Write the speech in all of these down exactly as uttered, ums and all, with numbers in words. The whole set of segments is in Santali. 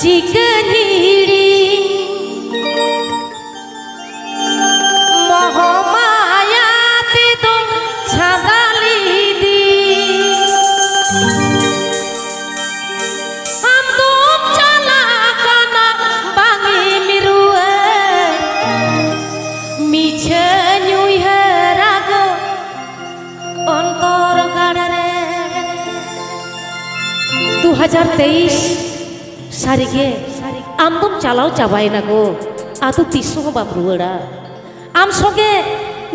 ᱪᱤᱠᱟᱹᱧ ᱦᱤᱲᱤᱧ ᱢᱚᱦᱚᱢᱟᱭᱟ ᱛᱮᱫᱚᱢ ᱪᱷᱟᱸᱫᱟ ᱞᱤᱫᱤᱧ᱾ ᱟᱢ ᱫᱚᱢ ᱪᱟᱞᱟᱜ ᱠᱟᱱᱟ ᱵᱟᱝ ᱮᱢ ᱨᱩᱣᱟᱹᱲ, ᱢᱤᱪᱷᱟᱹᱧ ᱩᱭᱦᱟᱹᱨᱟ ᱜᱚ ᱚᱱᱛᱚᱨ ᱜᱟᱲ ᱨᱮ᱾ ᱫᱩ ᱦᱟᱡᱟᱨ ᱛᱮᱭᱤᱥ ᱥᱟᱹᱨᱤᱜᱮ ᱟᱢ ᱫᱚᱢ ᱪᱟᱞᱟᱣ ᱪᱟᱵᱟᱭᱮᱱᱟ ᱜᱚ, ᱟᱫᱚ ᱛᱤᱥ ᱦᱚᱸ ᱵᱟᱢ ᱨᱩᱣᱟᱹᱲᱟ᱾ ᱟᱢ ᱥᱚᱸᱜᱮ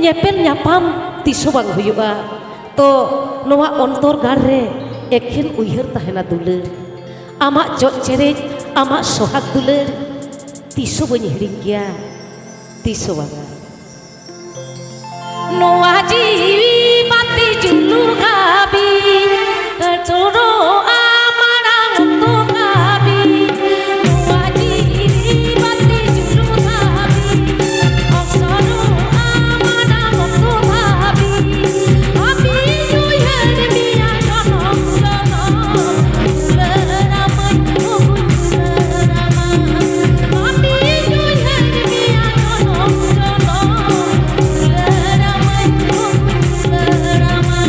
ᱧᱮᱯᱮᱞ ᱧᱟᱯᱟᱢ ᱛᱤᱥ ᱦᱚᱸ ᱵᱟᱝ ᱦᱩᱭᱩᱜᱼᱟ᱾ ᱛᱚ ᱱᱚᱣᱟ ᱚᱱᱛᱚᱨ ᱜᱟᱲ ᱨᱮ ᱮᱠᱷᱮᱱ ᱩᱭᱦᱟᱹᱨ ᱛᱟᱦᱮᱱᱟ ᱫᱩᱞᱟᱹᱲ, ᱟᱢᱟᱜ ᱡᱚᱜ ᱪᱮᱨᱮᱡ, ᱟᱢᱟᱜ ᱥᱚᱦᱟᱜ ᱫᱩᱞᱟᱹᱲ ᱛᱤᱥ ᱦᱚᱸ ᱵᱟᱹᱧ ᱦᱤᱲᱤᱧ ᱜᱮᱭᱟ, ᱛᱤᱥ ᱦᱚᱸ ᱵᱟᱝᱟ᱾ ᱱᱚᱣᱟ ᱡᱤᱣᱤ ᱵᱟᱹᱛᱤ ᱡᱩᱞᱩᱜ ᱦᱟᱹᱵᱤᱡ, ᱟᱹᱪᱩᱨᱚᱜᱼᱟ ᱢᱟᱲᱟᱝ ᱚᱠᱛᱚ ᱦᱟᱹᱵᱤᱡ᱾ ᱱᱚᱣᱟ ᱡᱤᱣᱤ ᱵᱟᱹᱛᱤ ᱡᱩᱞᱩᱜ ᱦᱟᱹᱵᱤᱡ, ᱚᱯᱥᱚᱨᱚᱜᱼᱟ ᱢᱟᱲᱟᱝ ᱚᱠᱛᱚ ᱦᱟᱹᱵᱤᱡ᱾ ᱦᱟᱹᱵᱤᱡ ᱩᱭᱦᱟᱹᱨ ᱢᱮᱭᱟ ᱡᱚᱱᱚᱢ ᱡᱚᱱᱚᱢ, ᱫᱩᱞᱟᱹᱲᱟᱢᱟᱹᱧ ᱵᱟᱹᱵᱩ ᱫᱩᱞᱟᱹᱲᱟᱢᱟ᱾ ᱦᱟᱹᱵᱤᱡ ᱩᱭᱦᱟᱹᱨ ᱢᱮᱭᱟ ᱡᱚᱱᱚᱢ ᱡᱚᱱᱚᱢ, ᱫᱩᱞᱟᱹᱲᱟᱢᱟᱹᱧ ᱵᱟᱹᱵᱩ ᱫᱩᱞᱟᱹᱲᱟᱢᱟ᱾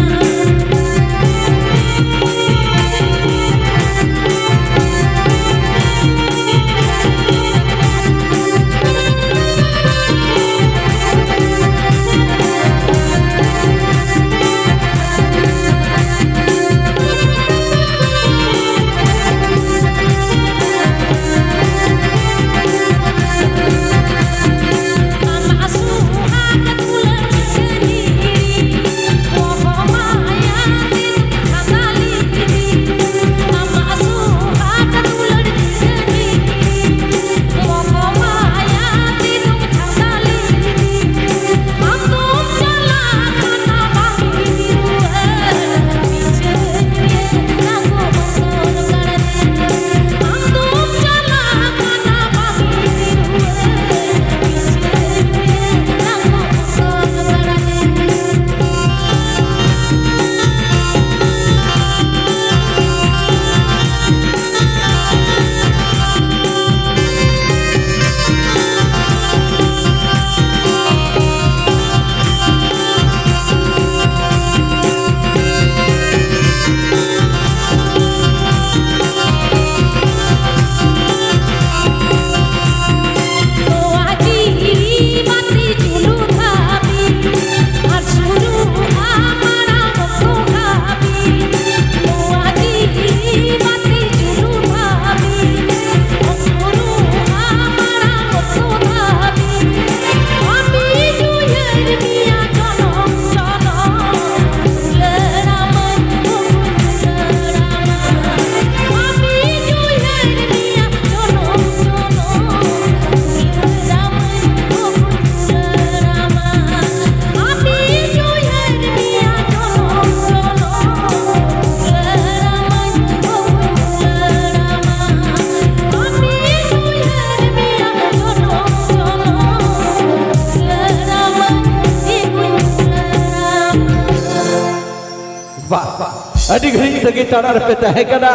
ᱛᱟᱹᱜᱤ ᱛᱟᱲᱟ ᱨᱮᱯᱮ ᱛᱟᱦᱮᱸ ᱠᱟᱱᱟ᱾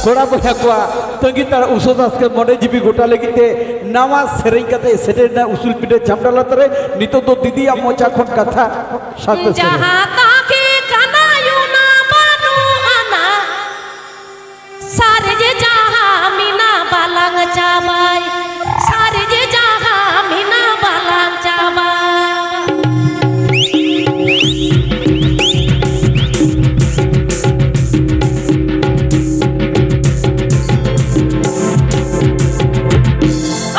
ᱠᱚᱲᱟ ᱵᱚᱭᱦᱟ ᱠᱚᱣᱟᱜ ᱛᱟᱹᱜᱤ ᱛᱟᱲᱟ ᱩᱥᱟᱹᱫ ᱟᱥᱠᱮ ᱢᱚᱱᱮ ᱡᱤᱣᱤ ᱜᱚᱴᱟ ᱞᱟᱹᱜᱤᱫ ᱛᱮ ᱱᱟᱣᱟ ᱥᱮᱨᱮᱧ ᱠᱟᱛᱮ ᱥᱮᱴᱮᱨ ᱮᱱᱟ ᱩᱥᱩᱞ ᱯᱤᱸᱰᱟᱹ ᱪᱷᱟᱢᱰᱟ ᱞᱟᱛᱟᱨ ᱨᱮ᱾ ᱱᱤᱛᱚᱜ ᱫᱚ ᱫᱤᱫᱤᱭᱟᱜ ᱢᱚᱪᱟ ᱠᱷᱚᱱ ᱠᱟᱛᱷᱟ ᱥᱟᱶᱛᱮ ᱥᱮᱨᱮᱧ᱾ ᱡᱟᱦᱟᱸ ᱛᱟᱠᱮ ᱠᱟᱱᱟᱭ ᱚᱱᱟ ᱵᱟᱹᱱᱩᱜ ᱟᱱᱟ, ᱥᱟᱨᱮᱡ ᱡᱟᱦᱟᱸ ᱢᱮᱱᱟᱜ ᱵᱟᱞᱟᱝ ᱪᱟᱵᱟᱭ, ᱥᱟᱨᱮᱡ ᱡᱟᱦᱟᱸ ᱢᱮᱱᱟᱜ ᱵᱟᱞᱟᱝ ᱪᱟᱵᱟᱭ᱾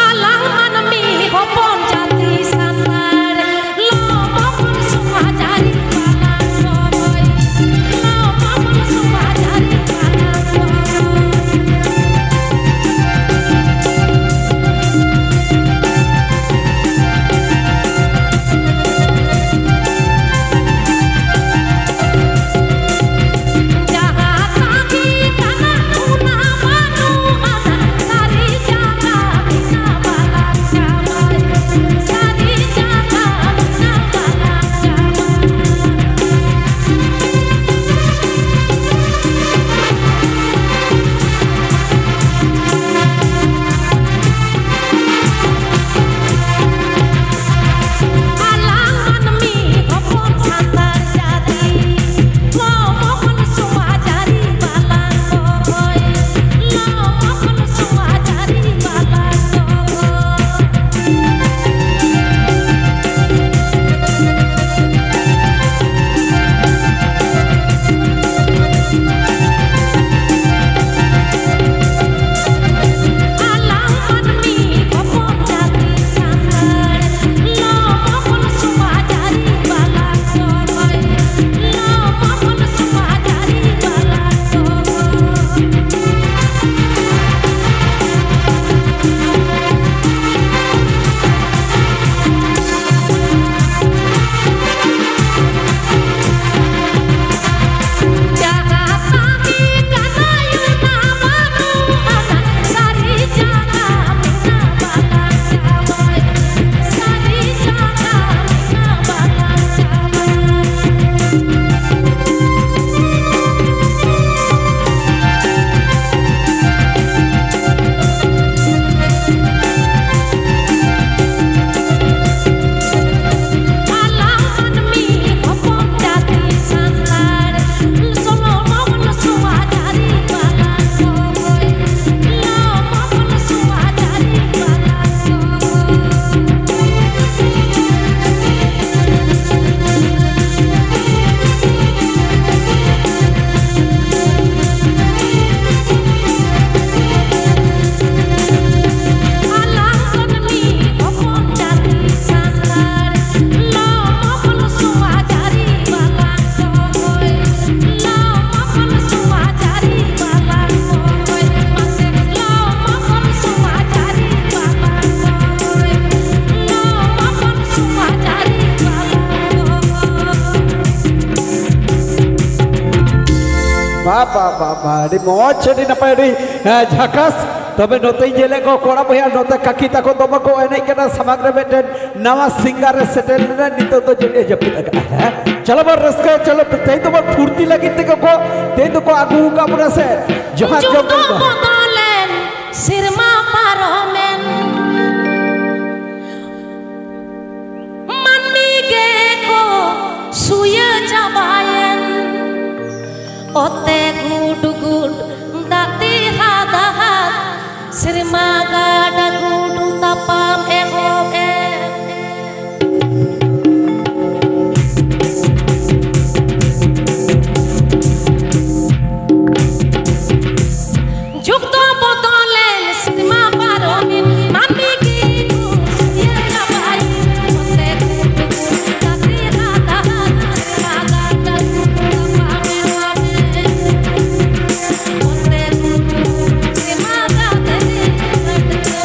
ᱟᱞᱟᱝ ᱢᱟᱹᱱᱢᱤ ᱦᱚᱯᱚᱱ ᱡᱟᱹᱛᱤ ᱥᱟᱱᱛᱟᱲ, ᱞᱚ ᱢᱚᱦᱚᱞ ᱥᱚᱢᱟᱡᱽ ᱟᱹᱨᱤ ᱵᱟᱞᱟᱝ ᱥᱚᱢᱚᱭ, ᱞᱚ ᱢᱚᱦᱚᱞ ᱥᱚᱢᱟᱡᱽ ᱟᱹᱨᱤ ᱵᱟᱞᱟᱝ ᱥᱚᱢᱚᱭ᱾ ᱟᱵᱟ, ᱵᱟ, ᱵᱟ, ᱟᱹᱰᱤ ᱢᱚᱡᱽ, ᱟᱹᱰᱤ ᱱᱟᱯᱟᱭ, ᱟᱹᱰᱤ, ᱮ, ᱡᱷᱟᱠᱟᱥ᱾ ᱛᱚᱵᱮ ᱱᱚᱛᱮᱧ ᱧᱮᱞᱮᱫ ᱠᱚ ᱠᱚᱲᱟ ᱵᱚᱭᱦᱟ, ᱱᱚᱛᱮ ᱠᱟᱠᱤ ᱛᱟᱠᱚ ᱫᱚᱢᱮ ᱠᱚ ᱮᱱᱮᱡ ᱠᱟᱱᱟ᱾ ᱥᱟᱢᱟᱝ ᱨᱮ ᱢᱤᱫᱴᱮᱱ ᱱᱟᱣᱟ ᱥᱤᱝᱜᱟᱨ ᱮ ᱥᱮᱴᱮᱨ ᱞᱮᱱᱟ, ᱱᱤᱛᱚᱜ ᱫᱚ ᱡᱟᱹᱱᱤᱡ ᱮ ᱡᱟᱹᱯᱤᱫ ᱟᱠᱟᱫᱼᱟ᱾ ᱦᱮᱸ? ᱪᱚᱞᱚ ᱵᱚᱱ ᱨᱟᱹᱥᱠᱟᱹᱭᱟ, ᱪᱚᱞᱚ, ᱛᱮᱦᱮᱧ ᱫᱚᱵᱚᱱ ᱯᱷᱩᱨᱛᱤ ᱞᱟᱹᱜᱤᱫ ᱛᱮᱜᱮ ᱠᱚ, ᱛᱮᱦᱮᱧ ᱫᱚᱠᱚ ᱟᱹᱜᱩ ᱟᱠᱟᱫ ᱵᱚᱱᱟ ᱥᱮ, ᱡᱚᱦᱟᱨ ᱡᱚᱦᱟᱨ ᱡᱚᱦᱟᱨ᱾ ᱵᱚᱫᱚᱞᱮᱱ ᱥᱮᱨᱢᱟ ᱯᱟᱨᱚᱢᱮᱱ, ᱢᱟᱹᱱᱢᱤ ᱜᱮᱠᱚ ᱥᱩᱭᱟᱹ ᱪᱟᱵᱟᱭᱮᱱ᱾ ᱚᱛᱮ ᱜᱩᱰ ᱜᱩᱰ, ᱫᱟᱜ ᱛᱤ ᱦᱟᱫ ᱦᱟᱫ, ᱥᱮᱨᱢᱟ ᱜᱟᱰᱟ ᱜᱩᱰᱩ ᱛᱟᱯᱟᱢ ᱮᱦᱚᱵ ᱮᱱ᱾ ᱡᱩᱜᱽ ᱫᱚ ᱵᱚᱫᱚᱞᱮᱱ, ᱥᱮᱨᱢᱟ ᱯᱟᱨᱚᱢᱮᱱ, ᱢᱟᱹᱱᱢᱤ ᱜᱮ ᱠᱚ ᱥᱩᱭᱟᱹ ᱪᱟᱵᱟᱭᱮᱱ᱾ ᱚᱛᱮ ᱜᱩᱰ ᱜᱩᱰ, ᱫᱟᱜ ᱛᱤ ᱦᱟᱫ ᱦᱟᱫ, ᱥᱮᱨᱢᱟ ᱜᱟᱰᱟ ᱜᱩᱰᱩ ᱛᱟᱯᱟᱢ ᱮᱦᱚᱵ ᱮᱱ᱾ ᱚᱛᱮ ᱜᱩᱰ ᱜᱩᱰ, ᱥᱮᱨᱢᱟ ᱜᱟᱰᱟ ᱜᱩᱰᱩ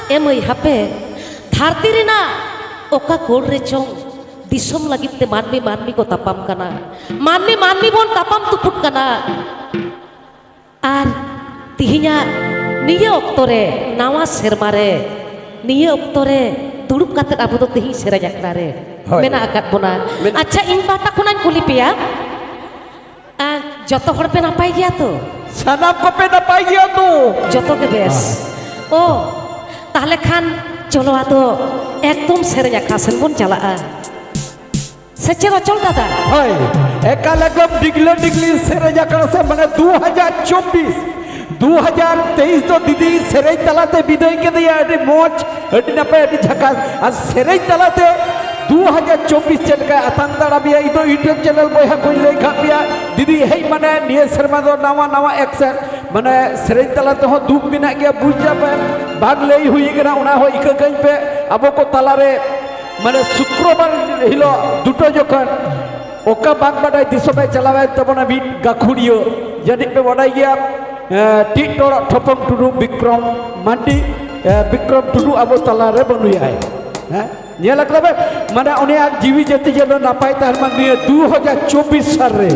ᱮ ᱢᱟᱹᱭ, ᱦᱟᱯᱮ, ᱫᱷᱟᱹᱨᱛᱤ ᱨᱮᱱᱟᱜ ᱚᱠᱟ ᱠᱳᱬ ᱨᱮ ᱪᱚᱝ ᱫᱤᱥᱚᱢ ᱞᱟᱹᱜᱤᱫ ᱛᱮ ᱢᱟᱹᱱᱢᱤ ᱢᱟᱹᱱᱢᱤ ᱠᱚ ᱛᱟᱯᱟᱢ ᱠᱟᱱᱟ, ᱢᱟᱹᱱᱢᱤ ᱢᱟᱹᱱᱢᱤ ᱵᱚᱱ ᱛᱟᱯᱟᱢ ᱛᱩᱯᱩᱫ ᱠᱟᱱᱟ᱾ ᱟᱨ ᱛᱤᱦᱤᱧᱟᱜ ᱱᱤᱭᱟᱹ ᱚᱠᱛᱚ ᱨᱮ, ᱱᱟᱣᱟ ᱥᱮᱨᱢᱟ ᱨᱮ, ᱱᱤᱭᱟᱹ ᱚᱠᱛᱚ ᱨᱮ ᱫᱩᱲᱩᱵ ᱠᱟᱛᱮᱫ ᱟᱵᱚ ᱫᱚ ᱛᱤᱦᱤᱧ ᱥᱮᱨᱮᱧ ᱟᱠᱷᱲᱟ ᱨᱮ ᱦᱳᱭ᱾ ᱢᱮᱱᱟᱜ ᱟᱠᱟᱫ ᱵᱚᱱᱟ᱾ ᱢᱮᱱᱟᱜ ᱟᱪᱪᱷᱟ, ᱤᱧ ᱯᱟᱦᱴᱟ ᱠᱷᱚᱱᱟᱜ ᱤᱧ ᱠᱩᱞᱤ ᱯᱮᱭᱟ, ᱟᱨ ᱡᱚᱛᱚ ᱦᱚᱲ ᱯᱮ ᱱᱟᱯᱟᱭ ᱜᱮᱭᱟ ᱛᱚ? ᱥᱟᱱᱟᱢ ᱠᱚᱯᱮ ᱱᱟᱯᱟᱭ ᱜᱮᱭᱟ ᱛᱚ? ᱡᱚᱛᱚ ᱜᱮ ᱵᱮᱥ᱾ ᱚ, ᱛᱟᱦᱞᱮ ᱠᱷᱟᱱ ᱪᱚᱞᱚ ᱟᱫᱚ ᱮᱠᱫᱚᱢ ᱥᱮᱨᱮᱧ ᱟᱠᱷᱲᱟ ᱥᱮᱱ ᱵᱚᱱ ᱪᱟᱞᱟᱜᱼᱟ᱾ ᱥᱮ ᱪᱮᱫ ᱚᱪᱚᱞ ᱫᱟᱫᱟ? ᱦᱳᱭ, ᱮᱠᱟᱞ ᱮᱠᱫᱚᱢ ᱰᱤᱜᱽᱞᱟᱹ ᱰᱤᱜᱽᱞᱤ ᱥᱮᱨᱮᱧ ᱟᱠᱷᱲᱟ ᱥᱮ, ᱢᱟᱱᱮ ᱫᱩ ᱦᱟᱡᱟᱨ ᱪᱚᱵᱵᱤᱥ, ᱫᱩ ᱦᱟᱡᱟᱨ ᱛᱮᱭᱤᱥ ᱫᱚ ᱫᱤᱫᱤ ᱥᱮᱨᱮᱧ ᱛᱟᱞᱟᱛᱮ ᱵᱤᱫᱟᱹᱭ ᱠᱮᱫᱮᱭᱟ᱾ ᱟᱹᱰᱤ ᱢᱚᱡᱽ, ᱟᱹᱰᱤ ᱱᱟᱯᱟᱭ, ᱟᱹᱰᱤ ᱡᱷᱟᱠᱟᱥ᱾ ᱟᱨ ᱥᱮᱨᱮᱧ ᱛᱟᱞᱟᱛᱮ ᱫᱩ ᱦᱟᱡᱟᱨ ᱪᱚᱵᱵᱤᱥ ᱪᱮᱫ ᱞᱮᱠᱟᱭ ᱟᱛᱟᱝ ᱫᱟᱨᱟᱢᱮᱭᱟ, ᱤᱧ ᱫᱚ YouTube ᱪᱮᱱᱮᱞ ᱵᱚᱭᱦᱟ ᱠᱚᱧ ᱞᱟᱹᱭ ᱠᱟᱜ ᱯᱮᱭᱟ, ᱫᱤᱫᱤ ᱦᱮᱡ ᱢᱟᱱᱮ ᱱᱤᱭᱟᱹ ᱥᱮᱨᱢᱟ ᱫᱚ ᱱᱟᱣᱟ ᱱᱟᱣᱟ ᱮᱠᱥᱮᱱ, ᱢᱟᱱᱮ ᱥᱮᱨᱮᱧ ᱛᱟᱞᱟ ᱛᱮᱦᱚᱸ ᱫᱩᱠ ᱢᱮᱱᱟᱜ ᱜᱮᱭᱟ, ᱵᱩᱡᱽ ᱫᱟ ᱯᱮ, ᱵᱟᱝ ᱞᱟᱹᱭ ᱦᱩᱭ ᱠᱟᱱᱟ, ᱚᱱᱟ ᱦᱚᱸ ᱤᱠᱟᱹ ᱠᱟᱹᱧ ᱯᱮ᱾ ᱟᱵᱚ ᱠᱚ ᱛᱟᱞᱟᱨᱮ ᱢᱟᱱᱮ ᱥᱩᱠᱨᱚᱵᱟᱨ ᱦᱤᱞᱳᱜ ᱫᱩᱴᱳ ᱡᱚᱠᱷᱚᱱ ᱚᱠᱟ ᱵᱟᱝ ᱵᱟᱰᱟᱭ ᱫᱤᱥᱚᱢᱮ ᱪᱟᱞᱟᱣᱮᱱ ᱛᱟᱵᱚᱱᱟ ᱢᱤᱫ ᱜᱟᱹᱠᱷᱩᱲᱤᱭᱟᱹ, ᱡᱟᱹᱱᱤᱡ ᱯᱮ ᱵᱟᱰᱟᱭ ᱜᱮᱭᱟ, ᱮ, ᱴᱤᱜ ᱴᱚᱲᱚᱜ ᱴᱷᱚᱯᱚᱝ ᱴᱩᱰᱩ, ᱵᱤᱠᱨᱚᱢ ᱢᱟᱱᱰᱤ, ᱮ, ᱵᱤᱠᱨᱚᱢ ᱴᱩᱰᱩ ᱟᱵᱚ ᱛᱟᱞᱟᱨᱮ ᱵᱟᱹᱱᱩᱭᱟᱭ᱾ ᱦᱮᱸ, ᱧᱮᱞ ᱟᱠᱟᱫᱟ ᱯᱮ? ᱢᱟᱱᱮ ᱩᱱᱤᱭᱟᱜ ᱡᱤᱣᱤ ᱡᱟᱹᱛᱤ ᱡᱮᱱᱚ ᱱᱟᱯᱟᱭ ᱛᱟᱦᱮᱱ ᱢᱟ ᱱᱤᱭᱟᱹ ᱫᱩ ᱦᱟᱡᱟᱨ ᱪᱚᱵᱵᱤᱥ ᱥᱟᱞ ᱨᱮ,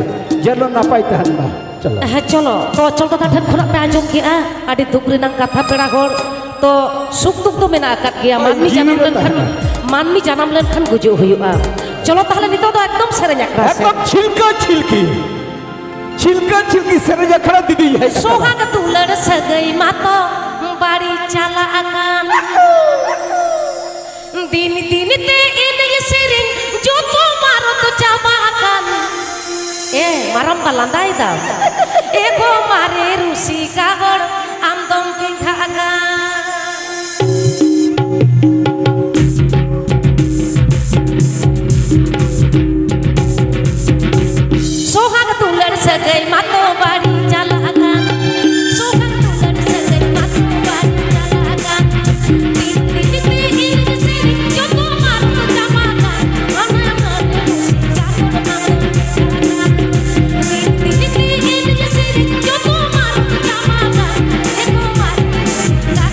ᱡᱮᱱᱚ ᱱᱟᱯᱟᱭ ᱛᱟᱦᱮᱱ ᱢᱟ᱾ ᱪᱚᱞᱚ᱾ ᱦᱮᱸ, ᱪᱚᱞᱚ᱾ ᱛᱚ, ᱚᱪᱚᱞ ᱫᱟᱫᱟ ᱴᱷᱮᱱ ᱠᱷᱚᱱᱟᱜ ᱯᱮ ᱟᱸᱡᱚᱢ ᱠᱮᱜᱼᱟ, ᱟᱹᱰᱤ ᱫᱩᱠ ᱨᱮᱱᱟᱜ ᱠᱟᱛᱷᱟ, ᱯᱮᱲᱟ ᱦᱚᱲ᱾ ᱛᱚ, ᱥᱩᱠ ᱫᱩᱠ ᱫᱚ ᱢᱮᱱᱟᱜ ᱟᱠᱟᱫ ᱜᱮᱭᱟ᱾ ᱦᱳᱭ, ᱢᱟᱹᱱᱢᱤ ᱡᱤᱣᱤ ᱡᱟᱱᱟᱢ ᱨᱮ ᱞᱮᱱᱠᱷᱟᱱ, ᱛᱟᱦᱮᱱᱟ᱾ ᱢᱟᱹᱱᱢᱤ ᱡᱟᱱᱟᱢ ᱞᱮᱱᱠᱷᱟᱱ ᱜᱩᱡᱩᱜ ᱦᱩᱭᱩᱜᱼᱟ᱾ ᱪᱚᱞᱚ ᱛᱟᱦᱞᱮ ᱱᱤᱛᱚᱜ ᱫᱚ ᱮᱠᱫᱚᱢ ᱥᱮᱨᱮᱧ ᱟᱠᱷᱲᱟ ᱥᱮᱫ᱾ ᱮᱠᱫᱚᱢ ᱪᱷᱤᱞᱠᱟᱹ ᱪᱷᱤᱞᱠᱤ, ᱪᱷᱤᱞᱠᱟᱹ ᱪᱷᱤᱞᱠᱤ ᱥᱮᱨᱮᱧ ᱟᱠᱷᱲᱟ ᱫᱤᱫᱤ ᱦᱮᱡ ᱟᱠᱟᱱᱟ᱾ ᱥᱚᱦᱟᱜ ᱫᱩᱞᱟᱹᱲ ᱥᱟᱹᱜᱟᱹᱭ ᱢᱟᱛᱚ ᱵᱟᱹᱲᱤ ᱪᱟᱞᱟᱜ ᱟᱠᱟᱱ᱾ ᱫᱤᱱ ᱫᱤᱱ ᱛᱮ ᱮᱱᱮᱡ ᱥᱮᱨᱮᱧ ᱡᱚᱛᱚ ᱢᱟᱨᱚᱛ ᱪᱟᱵᱟ ᱟᱠᱟᱱ᱾ ᱮ, ᱢᱟᱨᱟᱢᱵᱟ ᱞᱟᱸᱫᱟᱭ ᱫᱟᱢ᱾ ᱮ ᱜᱚ ᱢᱟᱨᱮ ᱨᱩᱥᱤᱠᱟ ᱦᱚᱲ, ᱟᱢ ᱫᱚᱢ ᱵᱮᱸᱜᱷᱟᱜ ᱟᱠᱟᱱ᱾ ᱥᱚᱦᱟᱜ ᱫᱩᱞᱟᱹᱲ ᱥᱟᱹᱜᱟᱹᱭ ᱢᱟᱛᱚ ᱵᱟᱹᱲᱤ ᱪᱟᱞᱟᱜ ᱟᱠᱟᱱ᱾ ᱥᱚᱦᱟᱜ ᱫᱩᱞᱟᱹᱲ ᱥᱟᱹᱜᱟᱹᱭ ᱢᱟᱛᱚ ᱵᱟᱹᱲᱤ ᱪᱟᱞᱟᱜ ᱟᱠᱟᱱ᱾ ᱫᱤᱱ ᱫᱤᱱ ᱛᱮ ᱮᱱᱮᱡ ᱥᱮᱨᱮᱧ ᱡᱚᱛᱚ ᱢᱟᱨᱚᱛ ᱪᱟᱵᱟ ᱟᱠᱟᱱ᱾ ᱦᱟᱱᱟ ᱱᱚᱰᱮ ᱨᱩᱥᱤᱠᱟ ᱦᱚᱲ ᱟᱢ ᱫᱚᱢ ᱵᱮᱸᱜᱷᱟᱜ ᱟᱠᱟᱱ᱾ ᱫᱤᱱ ᱫᱤᱱ ᱛᱮ ᱮᱱᱮᱡ ᱥᱮᱨᱮᱧ ᱡᱚᱛᱚ ᱢᱟᱨᱚᱛ ᱪᱟᱵᱟ ᱟᱠᱟᱱ᱾ ᱮ ᱜᱚ ᱢᱟᱨᱮ ᱨᱩᱥᱤᱠᱟ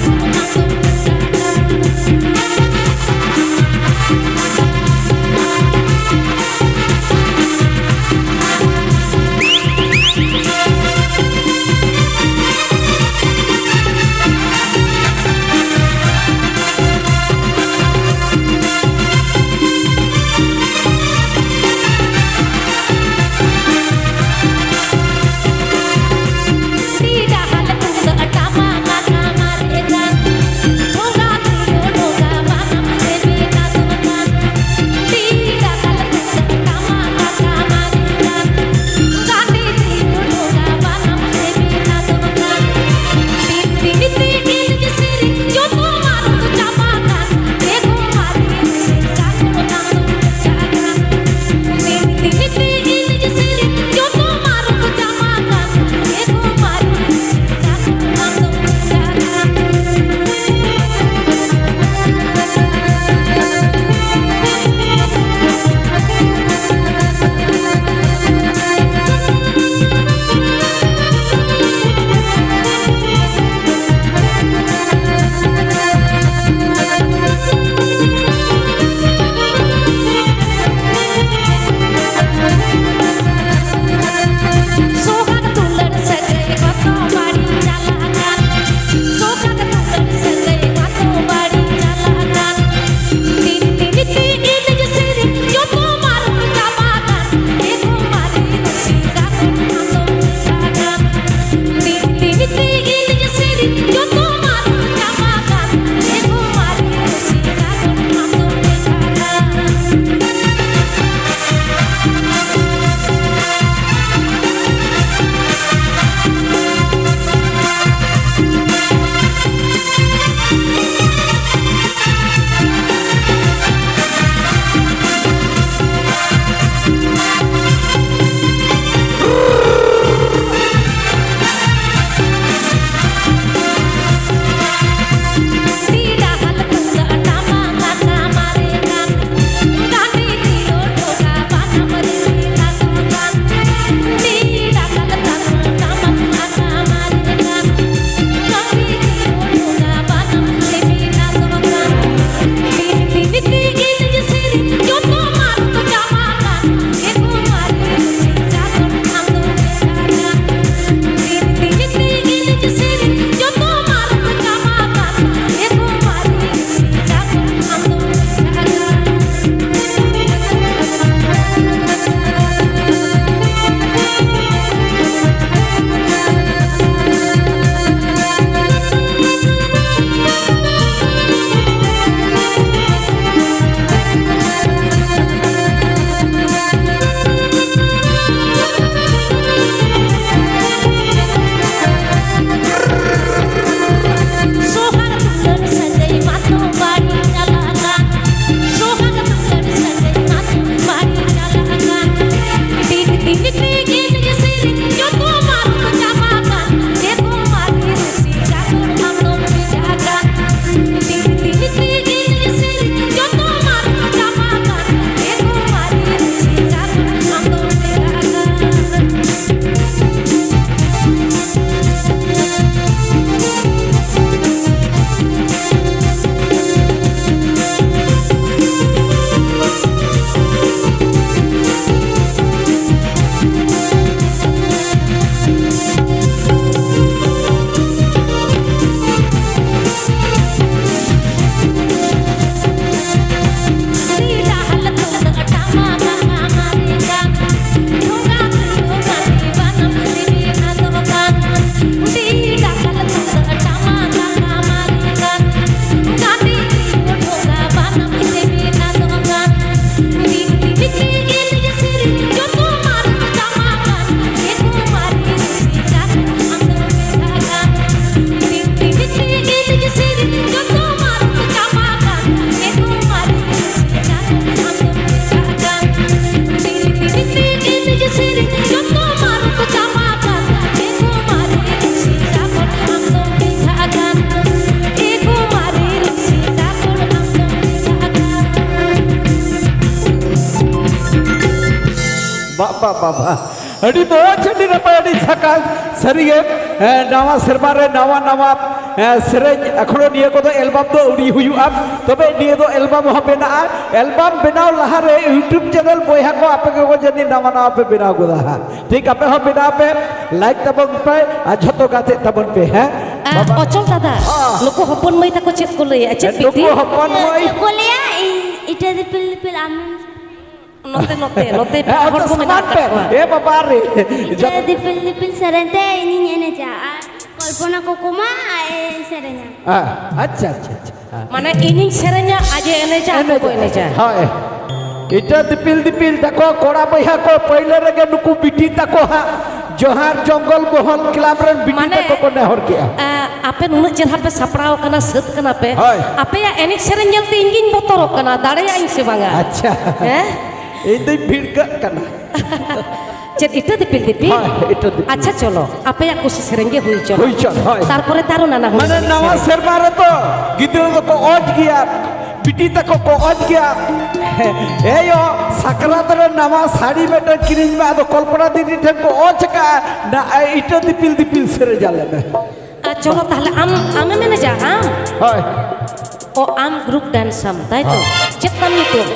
ᱵᱟᱵᱟ, ᱟᱹᱰᱤ ᱢᱚᱡᱽ, ᱟᱹᱰᱤ ᱱᱟᱯᱟᱭ, ᱟᱹᱰᱤ ᱡᱷᱟᱠᱟᱥ᱾ ᱥᱟᱹᱨᱤᱜᱮ, ᱮ, ᱱᱟᱣᱟ ᱥᱮᱨᱢᱟ ᱨᱮ ᱱᱟᱣᱟ ᱱᱟᱣᱟ, ᱮ, ᱥᱮᱨᱮᱧ᱾ ᱮᱠᱷᱚᱱᱳ ᱱᱤᱭᱟᱹ ᱠᱚᱫᱚ ᱮᱞᱵᱟᱢ ᱫᱚ ᱟᱹᱣᱨᱤ ᱦᱩᱭᱩᱜᱼᱟ, ᱛᱚᱵᱮ ᱱᱤᱭᱟᱹ ᱫᱚ ᱮᱞᱵᱟᱢ ᱦᱚᱸ ᱵᱮᱱᱟᱜᱼᱟ᱾ ᱮᱞᱵᱟᱢ ᱵᱮᱱᱟᱣ ᱞᱟᱦᱟᱨᱮ YouTube ᱪᱮᱱᱮᱞ ᱵᱚᱭᱦᱟ ᱠᱚ ᱟᱯᱮ ᱠᱚ ᱡᱟᱹᱱᱤᱡ ᱱᱟᱣᱟ ᱱᱟᱣᱟ ᱯᱮ ᱵᱮᱱᱟᱣ ᱜᱚᱫᱟ ᱦᱟᱸᱜ᱾ ᱴᱷᱤᱠ, ᱟᱯᱮ ᱦᱚᱸ ᱵᱮᱱᱟᱣ ᱯᱮ, ᱞᱟᱭᱤᱠ ᱛᱟᱵᱚᱱ ᱯᱮ ᱟᱨ ᱡᱷᱚᱛᱚ ᱜᱟᱛᱮᱜ ᱛᱟᱵᱚᱱ ᱯᱮ, ᱦᱮᱸ? ᱟᱨ ᱵᱟᱵᱟ᱾ ᱚᱪᱚᱞ ᱫᱟᱫᱟ, ᱦᱚᱸ᱾ ᱱᱩᱠᱩ ᱦᱚᱯᱚᱱ ᱢᱟᱹᱭ ᱛᱟᱠᱚ ᱪᱮᱫ ᱠᱚ ᱞᱟᱹᱭᱟ? ᱪᱮᱫ ᱱᱩᱠᱩ ᱵᱤᱴᱤ? ᱦᱚᱯᱚᱱ ᱢᱟᱹᱭ᱾ ᱪᱮᱫ ᱠᱚ ᱞᱟᱹᱭᱟ? ᱤᱧ ᱤᱴᱟᱹ ᱫᱤᱯᱤᱞ ᱫᱤᱯᱤᱞ ᱟᱢ᱾ ᱱᱚᱛᱮ, ᱱᱚᱛᱮ, ᱱᱚᱛᱮ ᱦᱮᱸ, ᱯᱮᱲᱟ ᱦᱚᱲ ᱚᱱᱛᱮ ᱠᱚ ᱢᱮᱱᱟᱜ ᱥᱟᱢᱟᱝ ᱟᱠᱟᱫ ᱯᱮ᱾ ᱠᱚᱣᱟ᱾ ᱮ ᱵᱟᱵᱟ ᱨᱮ, ᱤᱴᱟᱹ ᱡᱚᱛᱚ ᱫᱤᱯᱤᱞ ᱫᱤᱯᱤᱞ ᱥᱮᱨᱮᱧ ᱛᱮ ᱤᱧᱤᱧ ᱮᱱᱮᱡᱟ ᱟᱨ ᱠᱚᱞᱯᱚᱱᱟ ᱠᱩᱠᱢᱟ ᱟᱡ ᱮ ᱥᱮᱨᱮᱧᱟ᱾ ᱦᱮᱸ, ᱟᱪᱪᱷᱟ, ᱟᱪᱪᱷᱟ, ᱟᱪᱪᱷᱟ, ᱦᱮᱸ᱾ ᱢᱟᱱᱮ ᱤᱧᱤᱧ ᱥᱮᱨᱮᱧᱟ, ᱟᱡ ᱮ ᱮᱱᱮᱡᱟ, ᱟᱠᱚ ᱠᱚ ᱮᱱᱮᱡᱟ᱾ ᱦᱳᱭ᱾ ᱤᱴᱟᱹ ᱫᱤᱯᱤᱞ ᱫᱤᱯᱤᱞ ᱛᱟᱠᱚ ᱠᱚᱲᱟ ᱵᱚᱭᱦᱟ ᱠᱚ, ᱯᱟᱹᱭᱞᱟᱹ ᱨᱮᱜᱮ ᱱᱩᱠᱩ ᱵᱤᱴᱤ ᱛᱟᱠᱚ ᱦᱟᱸᱜ ᱡᱚᱦᱟᱨ ᱡᱚᱝᱜᱚᱞ ᱢᱚᱦᱚᱞ ᱠᱞᱟᱵᱽ ᱨᱮᱱ ᱵᱤᱴᱤ ᱢᱟᱱᱮ, ᱛᱟᱠᱚ ᱠᱚ ᱱᱮᱦᱚᱨ ᱠᱮᱜᱼᱟ᱾ ᱟ, ᱟᱯᱮ ᱱᱩᱱᱟᱹᱜ ᱪᱮᱦᱨᱟ ᱯᱮ ᱥᱟᱯᱲᱟᱣ ᱟᱠᱟᱱᱟ, ᱥᱟᱹᱛ ᱠᱟᱱᱟ ᱯᱮ᱾ ᱦᱳᱭ᱾ ᱟᱯᱮᱭᱟᱜ ᱮᱱᱮᱡ ᱥᱮᱨᱮᱧ ᱧᱮᱞᱛᱮ ᱤᱧ ᱜᱤᱧ ᱵᱚᱛᱚᱨᱚᱜ ᱠᱟᱱᱟ, ᱫᱟᱲᱮᱭᱟᱜ ᱟᱹᱧ ᱥᱮ ᱵᱟᱝᱟ? ᱟᱪᱪᱷᱟ᱾ ᱦᱮᱸ? ᱤᱧ ᱫᱩᱧ ᱵᱷᱤᱲᱠᱟᱹᱜ ᱠᱟᱱᱟ᱾ ᱪᱮᱫ ᱤᱴᱟᱹ ᱫᱤᱯᱤᱞ ᱫᱤᱯᱤᱞ? ᱦᱳᱭ, ᱤᱴᱟᱹ ᱫᱤᱯᱤᱞ᱾ ᱟᱪᱪᱷᱟ, ᱪᱚᱞᱚ, ᱟᱯᱮᱭᱟᱜ ᱠᱩᱥᱤ ᱥᱮᱨᱮᱧ ᱜᱮ ᱦᱩᱭ ᱪᱚᱞᱚ᱾ ᱦᱩᱭ ᱪᱚᱞ, ᱦᱳᱭ᱾ ᱛᱟᱨᱯᱚᱨᱮ ᱛᱟᱨᱚ ᱱᱟᱱᱟ ᱦᱩᱱᱟᱹᱨ ᱢᱟᱱᱮ ᱱᱟᱣᱟ ᱥᱮᱨᱮᱧ᱾ ᱥᱮᱨᱢᱟ ᱨᱮᱫᱚ ᱜᱤᱫᱽᱨᱟᱹ ᱫᱚᱠᱚ ᱚᱡᱽ ᱜᱮᱭᱟ, ᱵᱤᱴᱤ ᱛᱟᱠᱚ ᱠᱚ ᱚᱡᱽ ᱜᱮᱭᱟ᱾ ᱮᱭᱳ, ᱥᱟᱠᱨᱟᱛ ᱨᱮ ᱱᱟᱣᱟ ᱥᱟᱹᱲᱤ ᱢᱤᱫᱴᱟᱝ ᱠᱤᱨᱤᱧ ᱢᱮ, ᱟᱫᱚ ᱠᱚᱞᱯᱚᱱᱟ ᱫᱤᱫᱤ ᱴᱷᱮᱱ ᱠᱚ ᱚᱡᱽ ᱠᱟᱜᱼᱟ, ᱱᱟ, ᱤᱴᱟᱹ ᱫᱤᱯᱤᱞ ᱫᱤᱯᱤᱞ ᱥᱮᱨᱮᱧ ᱟᱞᱮ ᱢᱮ᱾ ᱟᱨ ᱪᱚᱞᱚ ᱛᱟᱦᱞᱮ ᱟᱢ, ᱟᱢᱮᱢ ᱮᱱᱮᱡᱟ, ᱟᱢ? ᱦᱳᱭ᱾ ᱚ, ᱟᱢ ᱜᱨᱩᱯ ᱰᱟᱱᱥ ᱟᱢ, ᱛᱟᱭ ᱛᱚ? ᱦᱳᱭ᱾ ᱪᱮᱫ ᱛᱟᱢ ᱧᱩᱛᱩᱢ?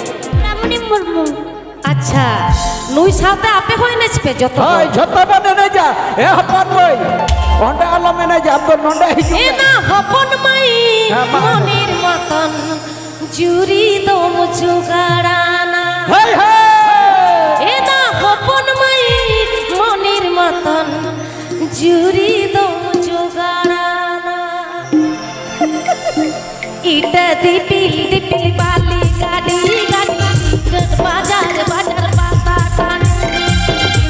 ᱨᱟᱢᱩᱱᱤ ᱢᱩᱨᱢᱩ᱾ ᱟᱪᱪᱷᱟ, ᱱᱩᱭ ᱥᱟᱶᱛᱮ ᱟᱯᱮ ᱦᱚᱸ ᱮᱱᱮᱡ ᱯᱮ ᱡᱚᱛᱚ ᱦᱳᱭ, ᱦᱚᱲ᱾ ᱡᱷᱚᱛᱚ ᱵᱚᱱ ᱮᱱᱮᱡᱟ᱾ ᱮ ᱦᱚᱯᱚᱱ ᱢᱟᱹᱭ, ᱚᱸᱰᱮ ᱟᱞᱚᱢ ᱮᱱᱮᱡᱟ, ᱟᱢ ᱫᱚ ᱱᱚᱸᱰᱮ ᱦᱤᱡᱩᱜ ᱢᱮ᱾ ᱮᱱᱟ ᱦᱚᱯᱚᱱ ᱢᱟᱹᱭ, ᱦᱮᱸ, ᱢᱟ᱾ ᱢᱚᱱᱤᱨ ᱢᱚᱛᱚᱱ ᱡᱩᱨᱤ ᱫᱚᱢ ᱡᱚᱜᱟᱲᱟᱱᱟ᱾ ᱦᱳᱭ, ᱦᱳᱭ᱾ ᱮᱱᱟ ᱦᱚᱯᱚᱱ ᱢᱟᱹᱭ, ᱢᱚᱱᱤᱨ ᱢᱚᱛᱚᱱ ᱡᱩᱨᱤ ᱫᱚᱢ ᱡᱚᱜᱟᱲᱟᱱᱟ᱾ ᱤᱴᱟᱹ ᱫᱤᱯᱤᱞ ᱫᱤᱯᱤᱞ ᱵᱟᱞᱤ ᱜᱟᱹᱰᱤ ᱜᱟᱹᱰᱤ, ᱵᱟᱡᱟᱨ ᱵᱟᱡᱟᱨ ᱯᱟᱛᱟ ᱴᱟᱺᱰᱤ᱾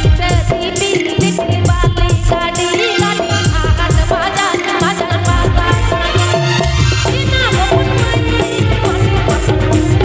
ᱤᱴᱟᱹ ᱫᱤᱯᱤᱞ ᱫᱤᱯᱤᱞ ᱵᱟᱞᱤ ᱜᱟᱹᱰᱤ ᱜᱟᱹᱰᱤ, ᱦᱟᱴ ᱵᱟᱡᱟᱨ ᱵᱟᱡᱟᱨ ᱯᱟᱛᱟ ᱴᱟᱺᱰᱤ᱾ ᱤᱱᱟᱹ ᱦᱚᱯᱚᱱ ᱢᱟᱹᱭ, ᱤᱱᱟᱹ ᱦᱚᱯᱚᱱ ᱢᱟᱹᱭ,